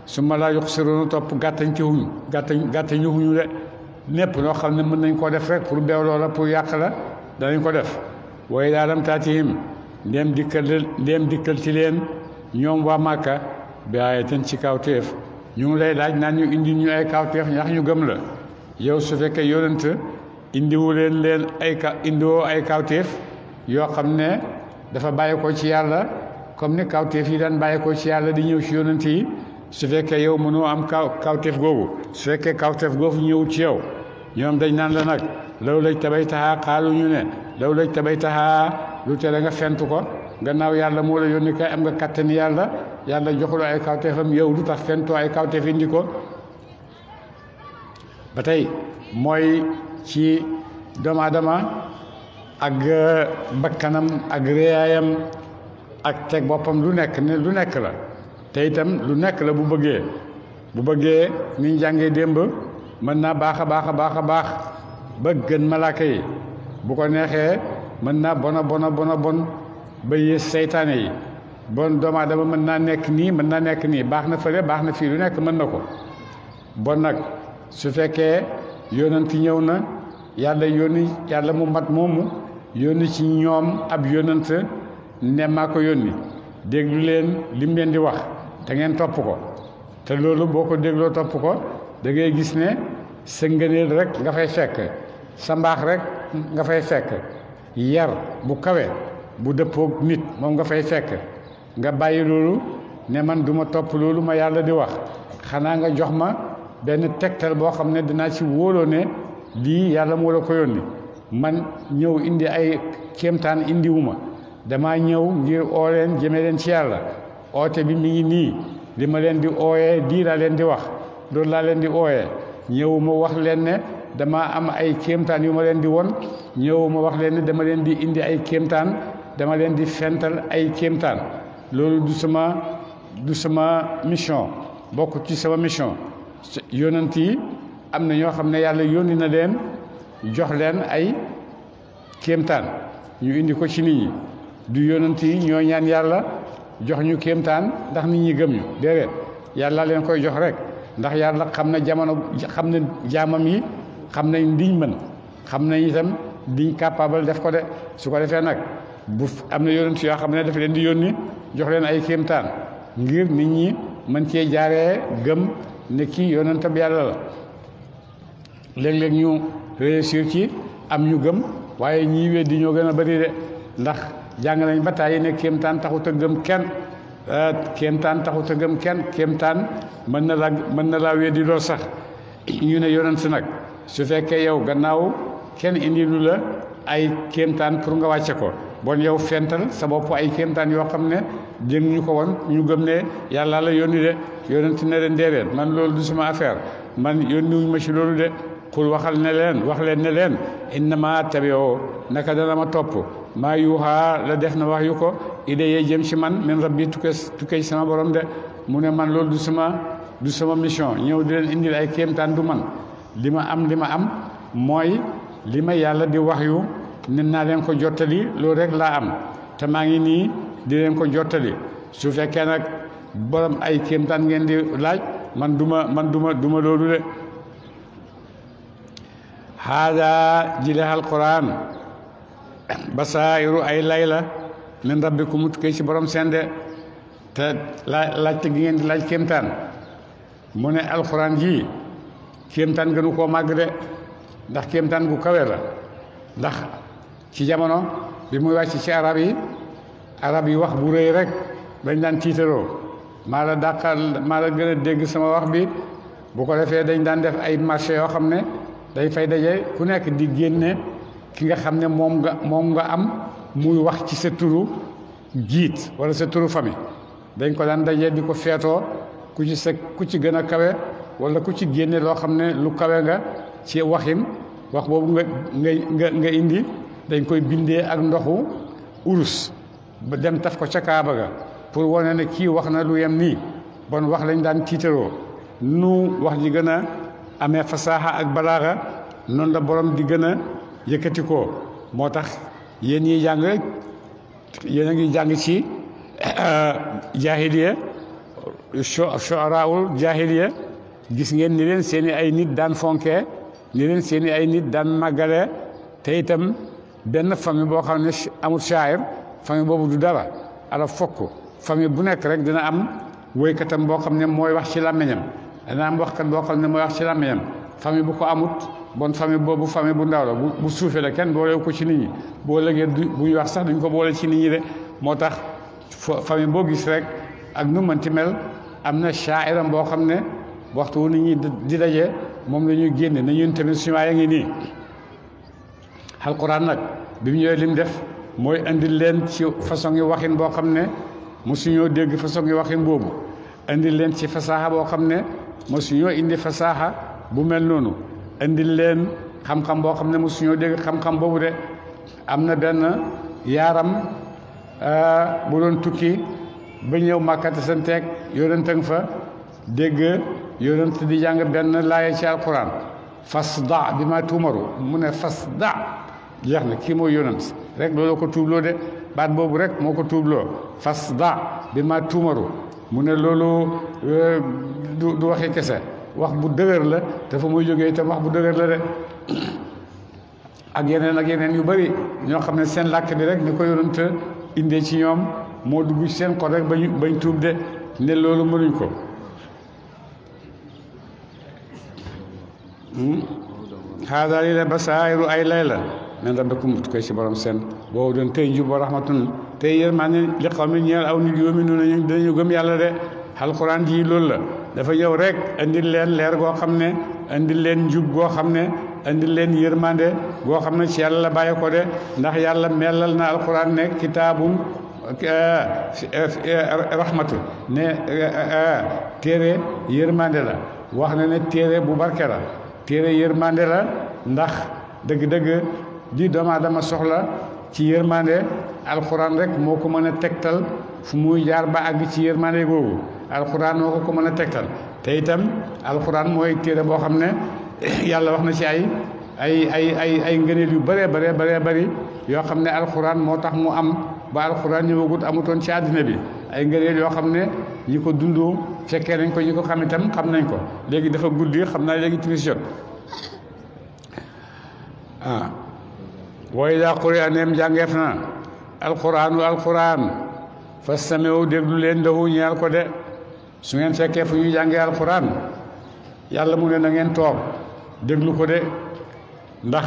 su ma laa yuqsiruuna topp gàttañ ci wuñu gàttañu wuñu de népp noo xam ne mën nañ koo def rek pour beewloo la pour yàq la danañ ko def waaye daa lam taatihim ndéem dikkal ci leen ñoom waa Màkka bi aayatin ci kawteef ñu ngi lay laaj naan ñu indi ñu ay kawteef ndax ñu gëm la yow su fekkee yonent indiwu leen indiwoo ay kawteef yoo xam ne dafa bàyyi ko ci yàlla comme ni kawteef yi daan bàyyi ko ci yàlla di ñëw ci yonent yi su fekkee yow mënoo am kawteef googu su fekkee kawteef googu ñëw ci yow ñoom dañ naan la nag law laj tabay taxaa xaalu ñu ne law laj tabay taxaa lu tere nga fent ko gannaaw yàlla moo la yónni kay am nga kattani yàlla joxuloo ay kawteefam yow lu tax fentoo ay kawteef indi ko ba tey mooy ci doomu aadama ak bakkanam ak réyaayam ak teg boppam lu nekk la te itam lu nekk la bu bëggee ni ñu jàngee démb mën naa baax a baax ba gën malaaka yi bu ko neexee mën naa bona bon ba yées seytaane yi bon doomu aadama mën naa nekk nii baax na fële baax na fii lu nekk mën na ko bon nag su fekkee yonent ñëw na yàlla mu mat moomu yónni ci ñoom ab yonent ne maa ko yónni déglu leen lim leen di wax te ngeen topp ko te loolu boo ko dégloo topp ko da ngay gis ne sa ngëneel rek nga fay fekk sa mbaax rek nga fay fekk yar bu kawe bu dëppoog nit moom nga fay fekk nga bàyyi loolu ne man duma topp loolu ma yàlla di wax xanaa nga jox ma benn tegtal boo xam ne dinaa ci wóoloo ne lii yàlla moo la ko yónni man ñëw indi ay kéemtaan indiwuma dama ñëw ngir oo leen jëme leen ci yàlla oote bi mi ngi nii li ma leen di ooyee di laa leen di wax loolu laa leen di ooyee ñëwuma wax leen ne dama am ay kéemtaan yu ma leen di won ñëwuma wax leen ne dama leen di indi ay kéemtaan dama leen di fental ay kéemtaan loolu du sama mission bokk ci sama mission yonent yi am na ñoo xam ne yàlla yónni na leen jox leen ay kéemtaan ñu indi ko ci nit ñi du yonent yi ñoo ñaan yàlla jox ñu kéemtaan ndax nit ñi gëm ñu déedéet yàlla leen koy jox rek ndax yàlla xam na jamono xam na jaamam yi xam nañ liñ mën xam nañ itam liñ capable def ko de su ko defee nag bu am na yonent yoo xam ne daf leen di yónni jox leen ay kéemtaan ngir nit ñi mën cee jaaree gëm ne kii yonentab yàlla la léeg-léeg ñu réussir ci am ñu gëm waaye ñii weddi ñoo gën a bari de ndax jàng nañ ba tàyyi ne kéemtaan taxut a gëm kenn kéemtaan mën na laa weddi lool sax ñu ne yonent nag su fekkee yow gannaaw kenn indi lu la ay kéemtaan pour nga wàcce ko bon yow fental sa bopp ay kéemtaan yoo xam ne jëng ñu ko woon ñu gëm ne yàlla la yónni de yonent ne leen déedéet man loolu du sama affaire man yónniwuñ ma ci loolu de xul wax leen ne leen innama tabi'u naka dana ma topp maa yuuxaa la def na wax yu ko idée jëm ci man min rabbi tukkee sama borom de mu ne man loolu du sama mission ñëw di leen indil ay kéemtaan du man li ma am mooy li ma yàlla di wax yu ne naa leen ko jottali loolu rek laa am te maa ngi nii di leen ko jottali su fekkee nag borom ay kéemtaan ngeen di laaj man duma loolu de haada jile alquran basairu ay layla min rabbikum tukkee ci borom seen de te laajte gi ngeen di laaj kéemtaan mu ne alquran ji kéemtaan gënu koo màgg de ndax kéemtaan gu kawe la ndax ci jamono bi muy wàcc ci arab yi wax bu rëy rek dañ daan tiitaroo maa la gën a dégg sama wax bi bu ko defee dañ daan def ay marché yoo xam ne day fay daje ku nekk di génne ki nga xam ne moom nga am muy wax ci sa turu jiit wala sa turu famille dañ ko daan daje di ko feetoo ku ci gën a kawe wala ku ci génne loo xam ne lu kawe nga ci waxin wax boobu nga indi dañ koy bindee ak ndoxu urus ba dem taf ko ca Kaaba ga pour wane ne kii wax na lu yem nii bon wax lañ daan tiitaroo nu wax ji gën a amee fasaaxa ak balaaxa noonu la borom di gën a yëkkati ko moo tax yéen ñiy jàng yéen a ngi jàng ci jaahiliya shu'araul jaahiliya gis ngeen ni leen seeni ay nit daan fonkee ni leen seeni ay nit daan màggalee te itam benn famille boo xam ne amul shaa'ir famille boobu du dara ala fokk famille bu nekk rek dina am woykatam boo xam ne mooy wax ci làmmiñam dina am waxkat boo xam ne mooy wax ci làmmiñam famille bu ko amut bon famille boobu famille bu ndaw la bu suufee la kenn boole ko ci nit ñi boo lëgee bu ñu wax sax duñ ko boole ci nit ñi de moo tax famille boo gis rek ak nu mënti mel am na shaa'iram boo xam ne waxtu wu nit ñi di daje moom la ñuy génne na ñun tamit suñu waay a ngi nii alquran nag bi mu ñëwee lim def mooy indil leen ci façon yi waxin boo xam ne mosuñoo dégg façon yi waxin boobu indil leen ci fasaaxa boo xam ne mosuñoo indi fasaaxa bu mel noonu indil leen xam-xam boo xam ne mosuñoo dégg xam-xam boobu de am na benn yaaram bu doon tukki ba ñëw màkkate seen teeg yonent fa dégg yonent di jàng benn laaya ci alquran fasda bi ma tuumaru mu ne fasda jeex na kii mooy yonent rek loolu ko tuubloo de baat boobu rek moo ko tuubloo fasda bi ma tuumaru mu ne loolu du waxi kese wax bu dëgër la dafa muy jógee itam wax bu dëgër la de ak yeneen yu bari ñoo xam ne seen làkk bi rek ni ko yonent indee ci ñoom moo dugg ci seen xol rek bañ tuub de ne loolu mënuñ ko haada lii la basaa'iru ay lay la men rabbikum koy ci borom seen boobu doon tey njub wa rahmatun tey yërmande li qawmin ñeel aw nit yu'minuuna ñu dinañu gëm yàlla de alquran ji loolu la dafa ñëw rek indil leen leer goo xam ne indil leen njub goo xam ne indil leen yërmande goo xam ne ci yàlla la bàyyi ko de ndax yàlla melal na alquran ne kitaabum rahmatu ne téere yërmande la wax na ne téere bu barke la téere yërmande la ndax dëgg-dëgg di doomu aadama soxla ci yërmande alquran rek moo ko mën a tegtal fu muy jaar ba àgg ci yërmande googu alquran moo ko mën a tegtal te itam alquran mooy téere boo xam ne yàlla wax na ci ay ngëneel yu bëree bëri yoo xam ne alquran moo tax mu am ba alquran ñëwagut amutoon ci àddina bi ay ngëneel yoo xam ne ñi ko dund fekkee nañ ko ñi ko xam itam xam nañ ko léegi dafa guddi xam naa léegi timis jot wa idaa quri'a neem jàngeef na alquran fastami'u déglu leen lahu ñeel ko de su ngeen fekkee fu ñu jàngee alquran yàlla mu ne na ngeen toog déglu ko de ndax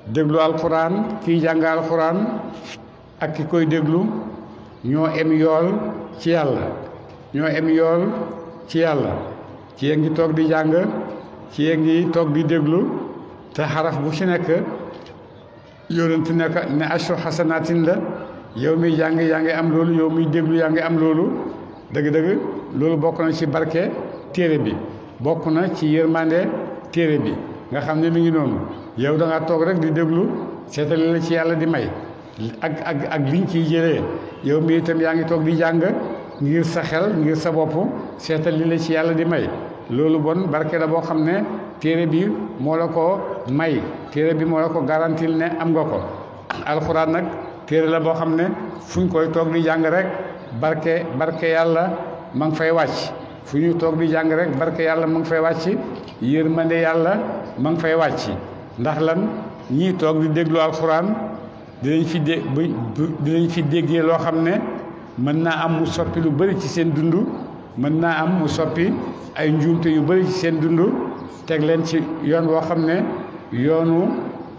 déglu alquran kii jàng alquran ak ki koy déglu ñoo em yool ci yàlla ci yee ngi toog di jàng ci yee ngi toog di déglu te xaraf bu ci nekk yonent nekk ne ashru xasanaatin la yow miy jàng yaa ngi am loolu yow miy déglu yaa ngi am loolu dëgg-dëgg loolu bokk na ci barke téere bi bokk na ci yërmande téere bi nga xam ne mi ngi noonu yow da ngaa toog rek di déglu seetali la ci yàlla di may ak liñ ciy jëlee yow mi itam yaa ngi toog di jàng ngir sa xel ngir sa bopp seetali la ci yàlla di may loolu bon barke la boo xam ne téere bi moo la ko may téere bi moo la ko garantil ne am nga ko alxuraan nag téere la boo xam ne fu ñu koy toog di jàng rek barke yàlla ma ngi fay wàcc fu ñu toog di jàng rek barke yàlla ma ngi fay wàcc yërmande yàlla ma ngi fay wàcc ndax lan ñii toog di déglu alxuraan dinañ fi déggee loo xam ne mën naa am mu soppi lu bëri ci seen dund mën naa am mu soppi ay njuumte yu bëri ci seen dund teg leen ci yoon woo xam ne yoonu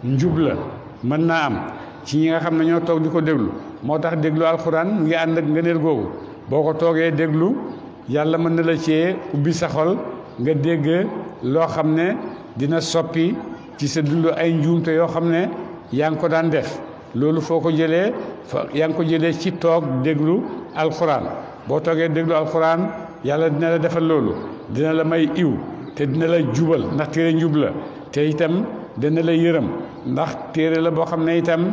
njub la mën naa am ci ñi nga xam ne ñoo toog di ko déglu moo tax déglu alxuraan mu ngi ànd ak ngëneel googu boo ko toogee déglu yàlla mën na la cee ubbi sa xol nga dégg loo xam ne dina soppi ci sa dund ay njuumte yoo xam ne yaa ngi ko daan def loolu foo ko jëlee yaa ngi ko jëlee ci toog déglu alxuraan boo toogee déglu alxuraan yàlla dina la defal loolu dina la may iw te dina la jubal ndax téere njub la te itam dina la yërëm ndax téere la boo xam ne itam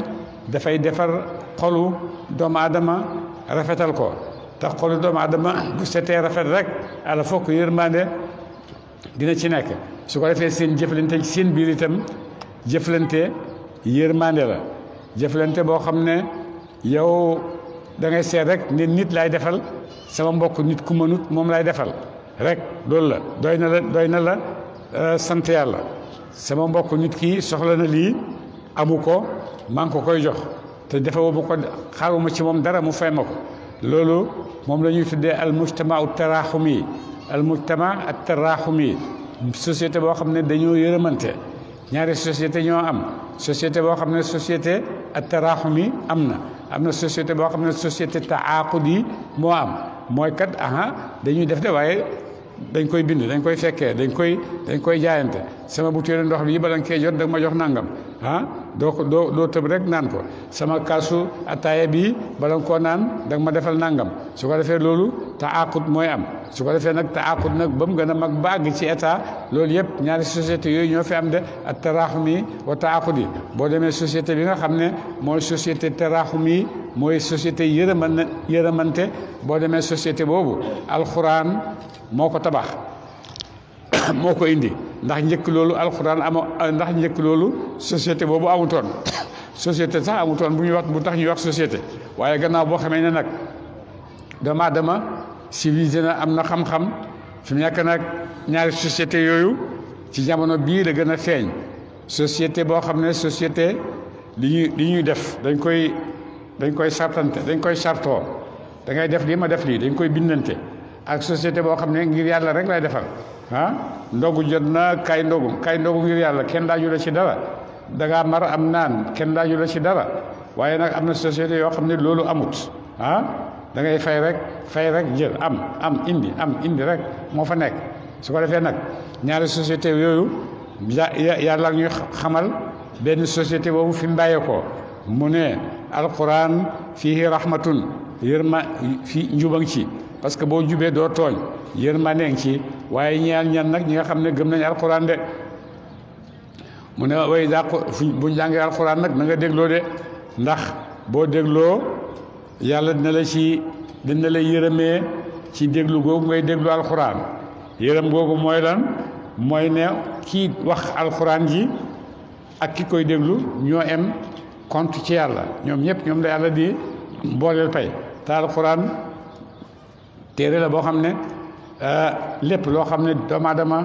dafay defar xolu doomu aadama rafetal ko tax xolu doomu aadama bu setee rafet rek ala fokk yërmande dina ci nekk su ko defee seen jëflante ci seen biir itam jëflante yërmande la jëflante boo xam ne yow da ngay seet rek ne nit laay defal sama mbokk nit ku mënut moom lay defal rek loolu la doy na la sant yàlla sama mbokk nit ki soxla na lii amu ko maa ngi ko koy jox te defewu ma ko xaaruma ci moom dara mu fay ma ko loolu moom la ñuy tuddee al mujtama ut taraaxumi al mujtama at taraaxumi société boo xam ne dañoo yërëmante ñaari société ñoo am société boo xam ne société at taraaxumi am na société boo xam ne société taaqudi moo am mooy kat dañuy def de waaye dañ koy bind dañ koy fekkee dañ koy jaayante sama butéelu ndox bii bala nga koy jot da nga ma jox nangam doo tëb rek naan ko sama kaasu ataaya bii bala nga koo naan da nga ma defal nangam su ko defee loolu taaqud mooy am su ko defee nag taaqud nag ba mu gën a mag ba àgg ci état loolu yëpp ñaari société yooyu ñoo fi am de ak taraaxumi wa taaqud yi boo demee société bi nga xam ne mooy société taraaxumi mooy société yërëmante boo demee société boobu alxuraan moo ko tabax moo ko indi ndax njëkk loolu alxuraan ndax njëkk loolu société boobu amutoon société sax amutoon bu tax ñuy wax société waaye gannaaw boo xamee ne nag doomu aadama civilisé na am na xam-xam fi mu nekk nag ñaari société yooyu ci jamono bii la gën a feeñ société boo xam ne société li ñuy def dañ koy sartante dañ koy sartoo da ngay def lii ma def lii dañ koy bindante ak société boo xam ne ngir yàlla rek lay defal ndogu jot na kay ndogu ngir yàlla kenn daaju la ci dara dangaa mar am naan kenn daaju la ci dara waaye nag am na société yoo xam ne loolu amut da ngay fay rek jël am indi rek moo fa nekk su ko defee nag ñaari société yooyu yàlla ñuy xamal benn société boobu fi mu bàyyeekoo mu ne alquran fiihi rahmatun fi njubang ci parce que boo jubee doo tooñ yërmande ci waaye ñaan nag ñi nga xam ne gëm nañ alquran de mu ne way dàq bu jàngee alquran nag na nga dégloo de ndax boo dégloo yàlla dina la yërëmee ci déglu googu ngay déglu alquran yërëm googu mooy lan mooy ne kii wax alquran ji ak ki koy déglu ñoo em compte ci yàlla ñoom ñëpp ñoom la yàlla di booleel pay te alquran téere la boo xam ne lépp loo xam ne doomu aadama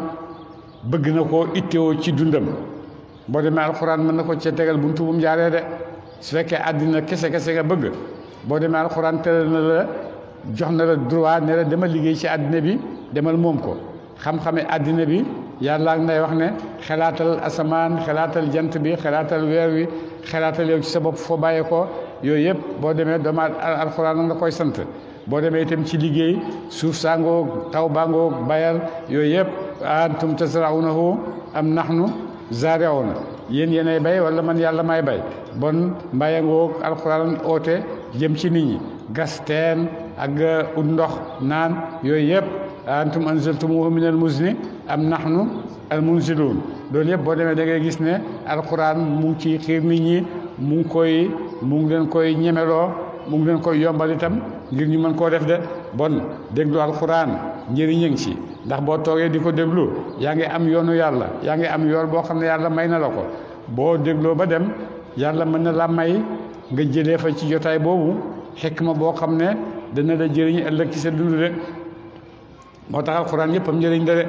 bëgg na koo ittewoo ci dundam boo demee alxuraan mën na ko cee tegal buntu bu mu jaaree de su fekkee àddina kese nga bëgg boo demee alxuraan tere na la jox na la droit ne la demal liggéey ci àddina bi demal moom ko xam-xame àddina bi yàlla nay wax ne xalaatal asamaan xalaatal jant bi xalaatal weer wi xalaatal yow ci sa bopp foo bàyyee ko yooyu yëpp boo demee doomu alxuraan nag la koy sant boo demee itam ci liggéey suuf saangoog taw baangoog bayal yooyu yëpp antum tasraunahu am nahnu zaari'uuna yéenay bay wala man yàlla may bay bon mbayangoog alxuraan oote jëm ci nit ñi gas teen ak ut ndox naan yooyu yëpp antum anzaltumuuhu minal muzni am nahnu al munziluun loolu yëpp boo demee da ngay gis ne alxuraan mu ngi ci xiir nit ñi mu ngi leen koy ñemeloo mu ngi leen koy yombal itam ngir ñu mën koo def de bon déglu alxuraan njëriñ a ngi ci ndax boo toogee di ko déglu yaa ngi am yoonu yàlla yaa ngi am yool boo xam ne yàlla may na la ko boo dégloo ba dem yàlla mën na la may nga jëlee fa ci jotaay boobu xikma boo xam ne dana la jëriñ ëllëg ci sa dund de moo tax alxuraan yëpp am njëriñ la de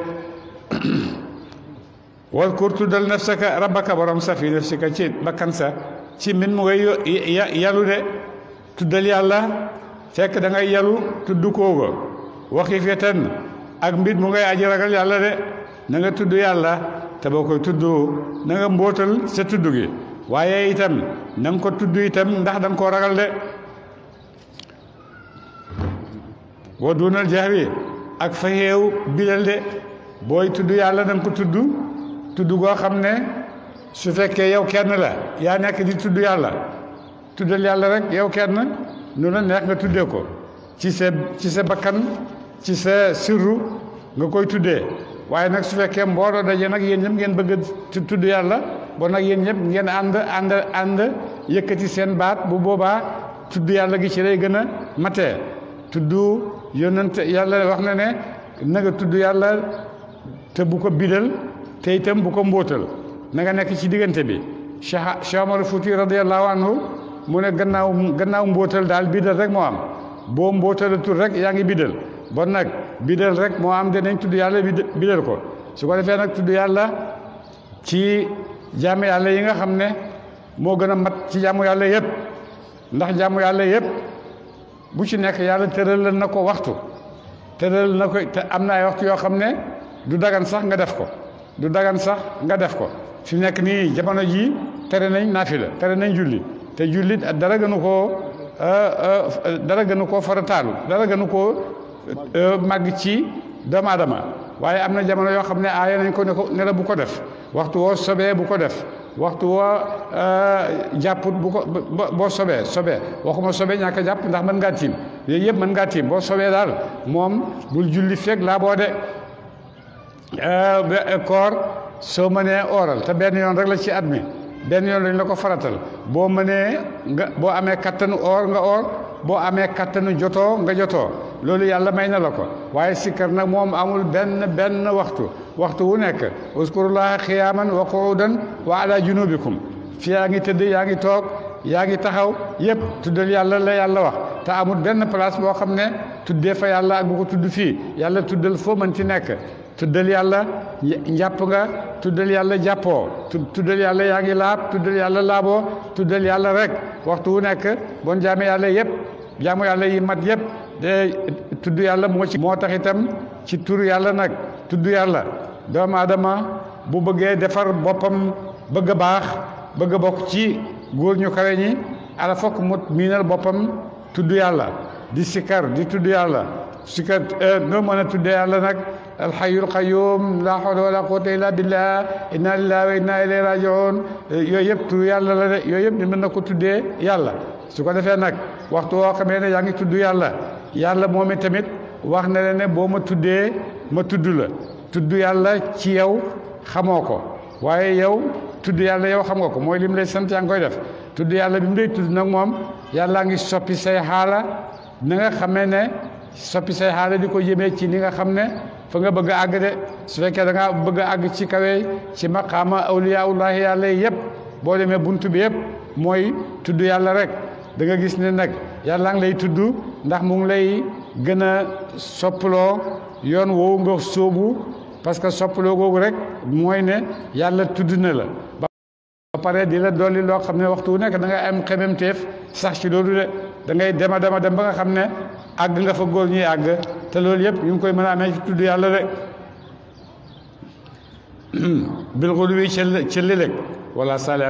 wadkur tuddal nafsaka rabbaka borom sa fi nafsika ci bakkan sa ci min mu ngay yalu de tuddal yàlla fekk da ngay yalu tudd kooga waxi fetan ak mbir mu ngay aji ragal yàlla de na nga tudd yàlla te boo koy tudd na nga mbóotal sa tudd gi waaye itam na nga ko tudd itam ndax da nga koo ragal de wa dunal jahri ak fa xeew bilal de booy tudd yàlla na nga ko tudd goo xam ne su fekkee yow kenn la yaa nekk di tudd yàlla tuddal yàlla rek yow kenn nu la neex nga tuddee ko ci sa bakkan ci sa sirru nga koy tuddee waaye nag su fekkee mbooloo daje nag yéen ñëpp ngeen bëgg tudd yàlla bon nag yéen ñëpp ngeen ànd yëkkati seen baat bu boobaa tudd yàlla gi ci lay gën a matee tudd yonent yàlla wax na ne na nga tudd yàlla te bu ko bidal te itam bu ko mbóotal na nga nekk ci diggante bi Cheikh Omar Fouti radiyallahu anhu mu ne gannaaw mbóotal daal bidal rek moo am boo mbootalatul rek yaa ngi bidal bon nag bidal rek moo am dinañ tudd yàlla bidal ko su ko defee nag tudd yàlla ci jaamu yàlla yi nga xam ne moo gën a mat ci jaamu yàlla yëpp ndax jaamu yàlla yëpp bu ci nekk yàlla tëralal na ko waxtu tëral na ko te am na ay waxtu yoo xam ne du dagan sax nga def ko du dagan sax nga def ko fi nekk nii jamono ji tere nañ naafila tere nañ julli te julli dara gënu koo farataalu dara gënu koo màgg ci doomu aadama waaye am na jamono yoo xam ne aaya nañ ko ne la bu ko def waxtu woo sobee bu ko def waxtu woo jàpput bu ko boo sobee waxuma sobee ñàkk a jàpp ndax mën ngaa tiim yooyu yëpp mën ngaa tiim boo sobee daal moom bul julli fekk laa boo de koor soo mënee ooral te benn yoon rek la ci at mi benn yoon lañ la ko faratal boo mënee nga boo amee kattanu oor nga oor boo amee kattanu jotoo nga jotoo loolu yàlla may na la ko waaye sikkar nag moom amul benn waxtu wu nekk uskurullaha xiyaaman wa qu'udan wa ala junubikum fi yaa ngi tëdd yaa ngi toog yaa ngi taxaw yëpp tuddal yàlla la yàlla wax te amul benn place boo xam ne tuddee fa yàlla ak bu ko tudd fii yàlla tuddal foo mën ci nekk tuddal yàlla njàpp nga tuddal yàlla jàppoo tuddal yàlla yaa ngi laab tuddal yàlla laaboo tuddal yàlla rek waxtu wu nekk bon jaame yàlla yëpp jaamu yàlla yi mat yëpp de tudd yàlla moo tax itam ci tur yàlla nag tudd yàlla doomu aadama bu bëggee defar boppam bëgg a baax bëgg a bokk ci góor ñu kawe ñi ala fokk mu miinal boppam tudd yàlla di sikkar di tudd yàlla sikkar noo mën a tuddee yàlla nag alxayyul qayyum la hawla wala quwwata illa billah inna lillahi wa inna ilayhi raji'un yooyu yëpp tur yàlla la de yooyu yëpp ni mën na ko tuddee yàlla su ko defee nag waxtu woo xamee ne yaa ngi tudd yàlla moom i tamit wax na leen ne boo ma tuddee ma tudd la tudd yàlla ci yow xamoo ko waaye yow tudd yàlla yow xam nga ko mooy lim lay sant yaa ngi koy def tudd yàlla bi mu lay tudd nag moom yàllaa ngi soppi say xaala na nga xamee ne soppi say xaala di ko jëmee ci ni nga xam ne fa nga bëgg a àgg de su fekkee da nga bëgg a àgg ci kawe ci maqaama awliyaullahi yàlla yëpp boo demee buntu bi yëpp mooy tudd yàlla rek da nga gis ne nag yàlla ngi lay tudd ndax mu ngi lay gën a soppaloo yoon woowu nga sóobu parce que soppaloo googu rek mooy ne yàlla tudd na la ba pare di la dolli loo xam ne waxtu wu nekk da ngay am xememteef sax ci loolu de da ngay dem ba nga xam ne àgg nga fa góor ñuy àgg te loolu yëpp ñu ngi koy mën a amee ci tudd yàlla de bil xuluwi ca léeg wala sale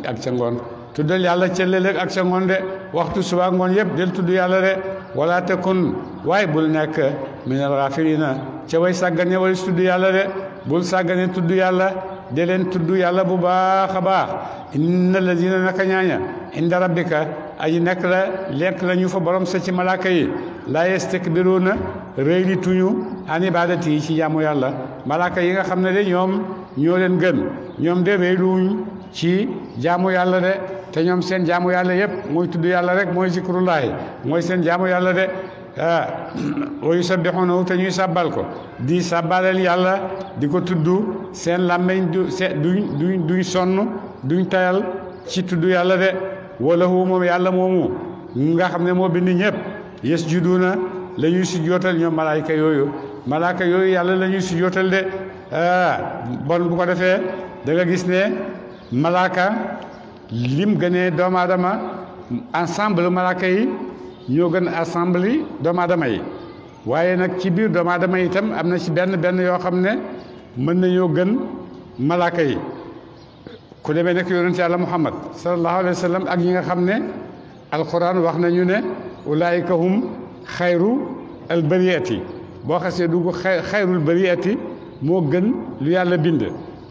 ak ca ngoon tuddal yàlla ca léeg ak ca ngoon de waxtu suba ngoon yëpp del tudd yàlla de wala takun waaye bul nekk minal gaafiliina ca way sàggane wala tudd yàlla de bul sàggane tudd yàlla de leen tudd yàlla bu baax a baax inna lazina naka ñaaña inda rabbika aji nekk la ñu fa borom sa ci malaaka yi laa yastakbiruuna rëy li tuñu an ibadati yi ci jaamu yàlla malaaka yi nga xam ne de ñoom ñoo leen gën ñoom de rëyluwuñ ci jaamu yàlla de te ñoom seen jaamu yàlla yëpp mooy tudd yàlla rek mooy zikrullahi mooy seen jaamu yàlla de wa yusabbihuunahu te ñuy sàbbal ko di sàbbaleel yàlla di ko tudd seen làmmeñ duñ sonn duñ tayal ci tudd yàlla de walahu moom yàlla moomu nga xam ne moo bind ñëpp yasjuduuna la ñuy sujjootal ñoom malaayka yooyu yàlla la ñuy sujjootal de bon bu ko defee da nga gis ne malaaka lim gënee doomu aadama ensemble malaaka yi ñoo gën ensemble yi doomu aadama yi waaye nag ci biir doomu aadama yi itam am na ci benn yoo xam ne mën nañoo gën malaaka yi ku demee nekk yonent yàlla muhammad sallallahu alayhi wa sallam ak ñi nga xam ne alquran wax nañu ne ulaayika hum xayru al bariyati boo xasee dugg xayrul bariyati moo gën lu yàlla bind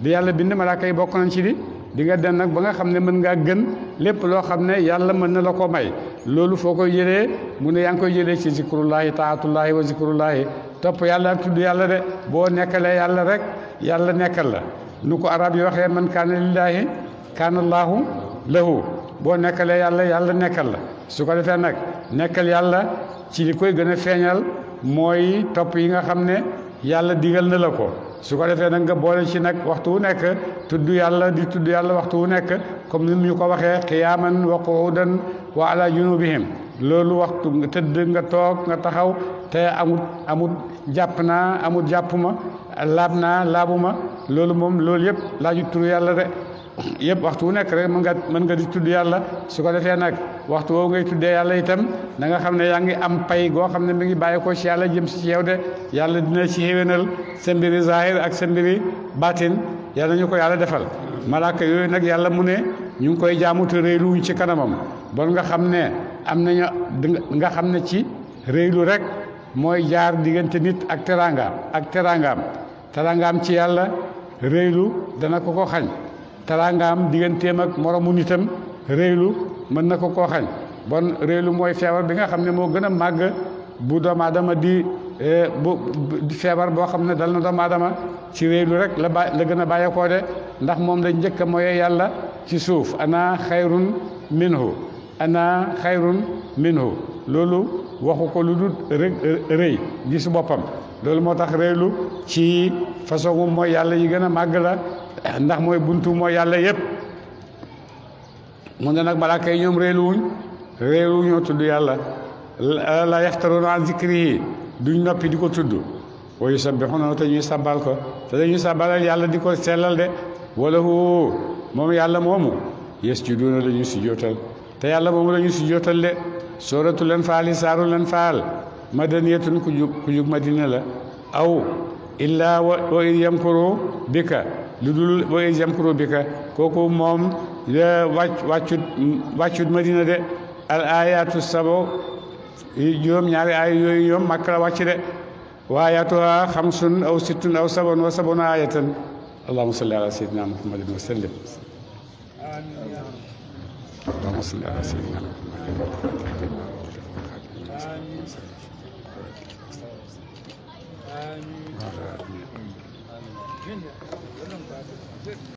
li yàlla bind malaaka yi bokk nañ ci di nga dem nag ba nga xam ne mën ngaa gën lépp loo xam ne yàlla mën na la ko may loolu foo koy jëlee mu ne yaa ngi koy jëlee ci zikrullahi taatullahi wa zikrullahi topp yàlla ak tudd yàlla de boo nekkalee yàlla rek yàlla nekkal la nu ko arab yi waxee man kaana lillahi kaana allaahu lahu boo nekkalee yàlla nekkal la su ko defee nag nekkal yàlla ci li koy gën a feeñal mooy topp yi nga xam ne yàlla digal na la ko su ko defee nag nga boole ci nag waxtu wu nekk tudd yàlla di tudd yàlla waxtu wu nekk comme ni ñu ko waxee qiyaaman wa qu'udan wa ala junubihim loolu waxtu nga tëdd nga toog nga taxaw te amut jàpp naa amut jàppuma laab naa laabuma loolu moom loolu yëpp laaju turu yàlla de yëpp waxtu wu nekk rek mën nga di tudd yàlla su ko defee nag waxtu woo ngay tuddee yàlla itam da nga xam ne yaa ngi am pay goo xam ne mi ngi bàyyi ko ci yàlla jëm si ci yow de yàlla dina ci xéwénal sa mbiri zahir ak sa mbiri batin yàlla ñu ko yàlla defal malaaka yooyu nag yàlla mu ne ñu ngi koy jaamu te réyluwuñ ci kanamam bon nga xam ne am nañu nga xam ne ci réylu rek mooy jaar diggante nit ak teraangaam ci yàlla réylu dana ko xañ teraangaam digganteem ak moromu nitam réylu mën na ko xañ bon réylu mooy feebar bi nga xam ne moo gën a màgg bu doomu aadama di feebar boo xam ne dal na doomu aadama ci réylu rek la gën a bàyyeekoo de ndax moom la njëkk a mooy yàlla ci suuf ana xayrun minhu loolu waxu ko lu dul rëy gis boppam loolu moo tax réylu ci façon mooy yàlla yi gën a màgg la ndax mooy buntu mooy yàlla yëpp mu ne nag malaaka yi ñoom réyluwuñoo tudd yàlla la yaxtaruuna an zikrihi duñ noppi di ko tudd wa yusabbihuna te ñuy sabbal ko te dañuy sabbalal yàlla di ko sellal de wala hu moom yàlla moomu yasjuduuna la ñuy sujjootal te yàlla moomu la ñuy sujjootal de sooratu leen faal yi saaru leen faal madaniyatun ku jug madina la aw illaa wa in yamkuru bika lu dul wa in yamkuru bika kooku moom wàccut madina de al ayatu sabo juróom ñaari ay yooyu ñoom Makka la wàcc de wa ayatuha xamsun aw sittun aw sabon wa sabona ayatan allahumma salli ala sayyidina muhammadin wa sallim allahumma salli ala sayyidina muhammadin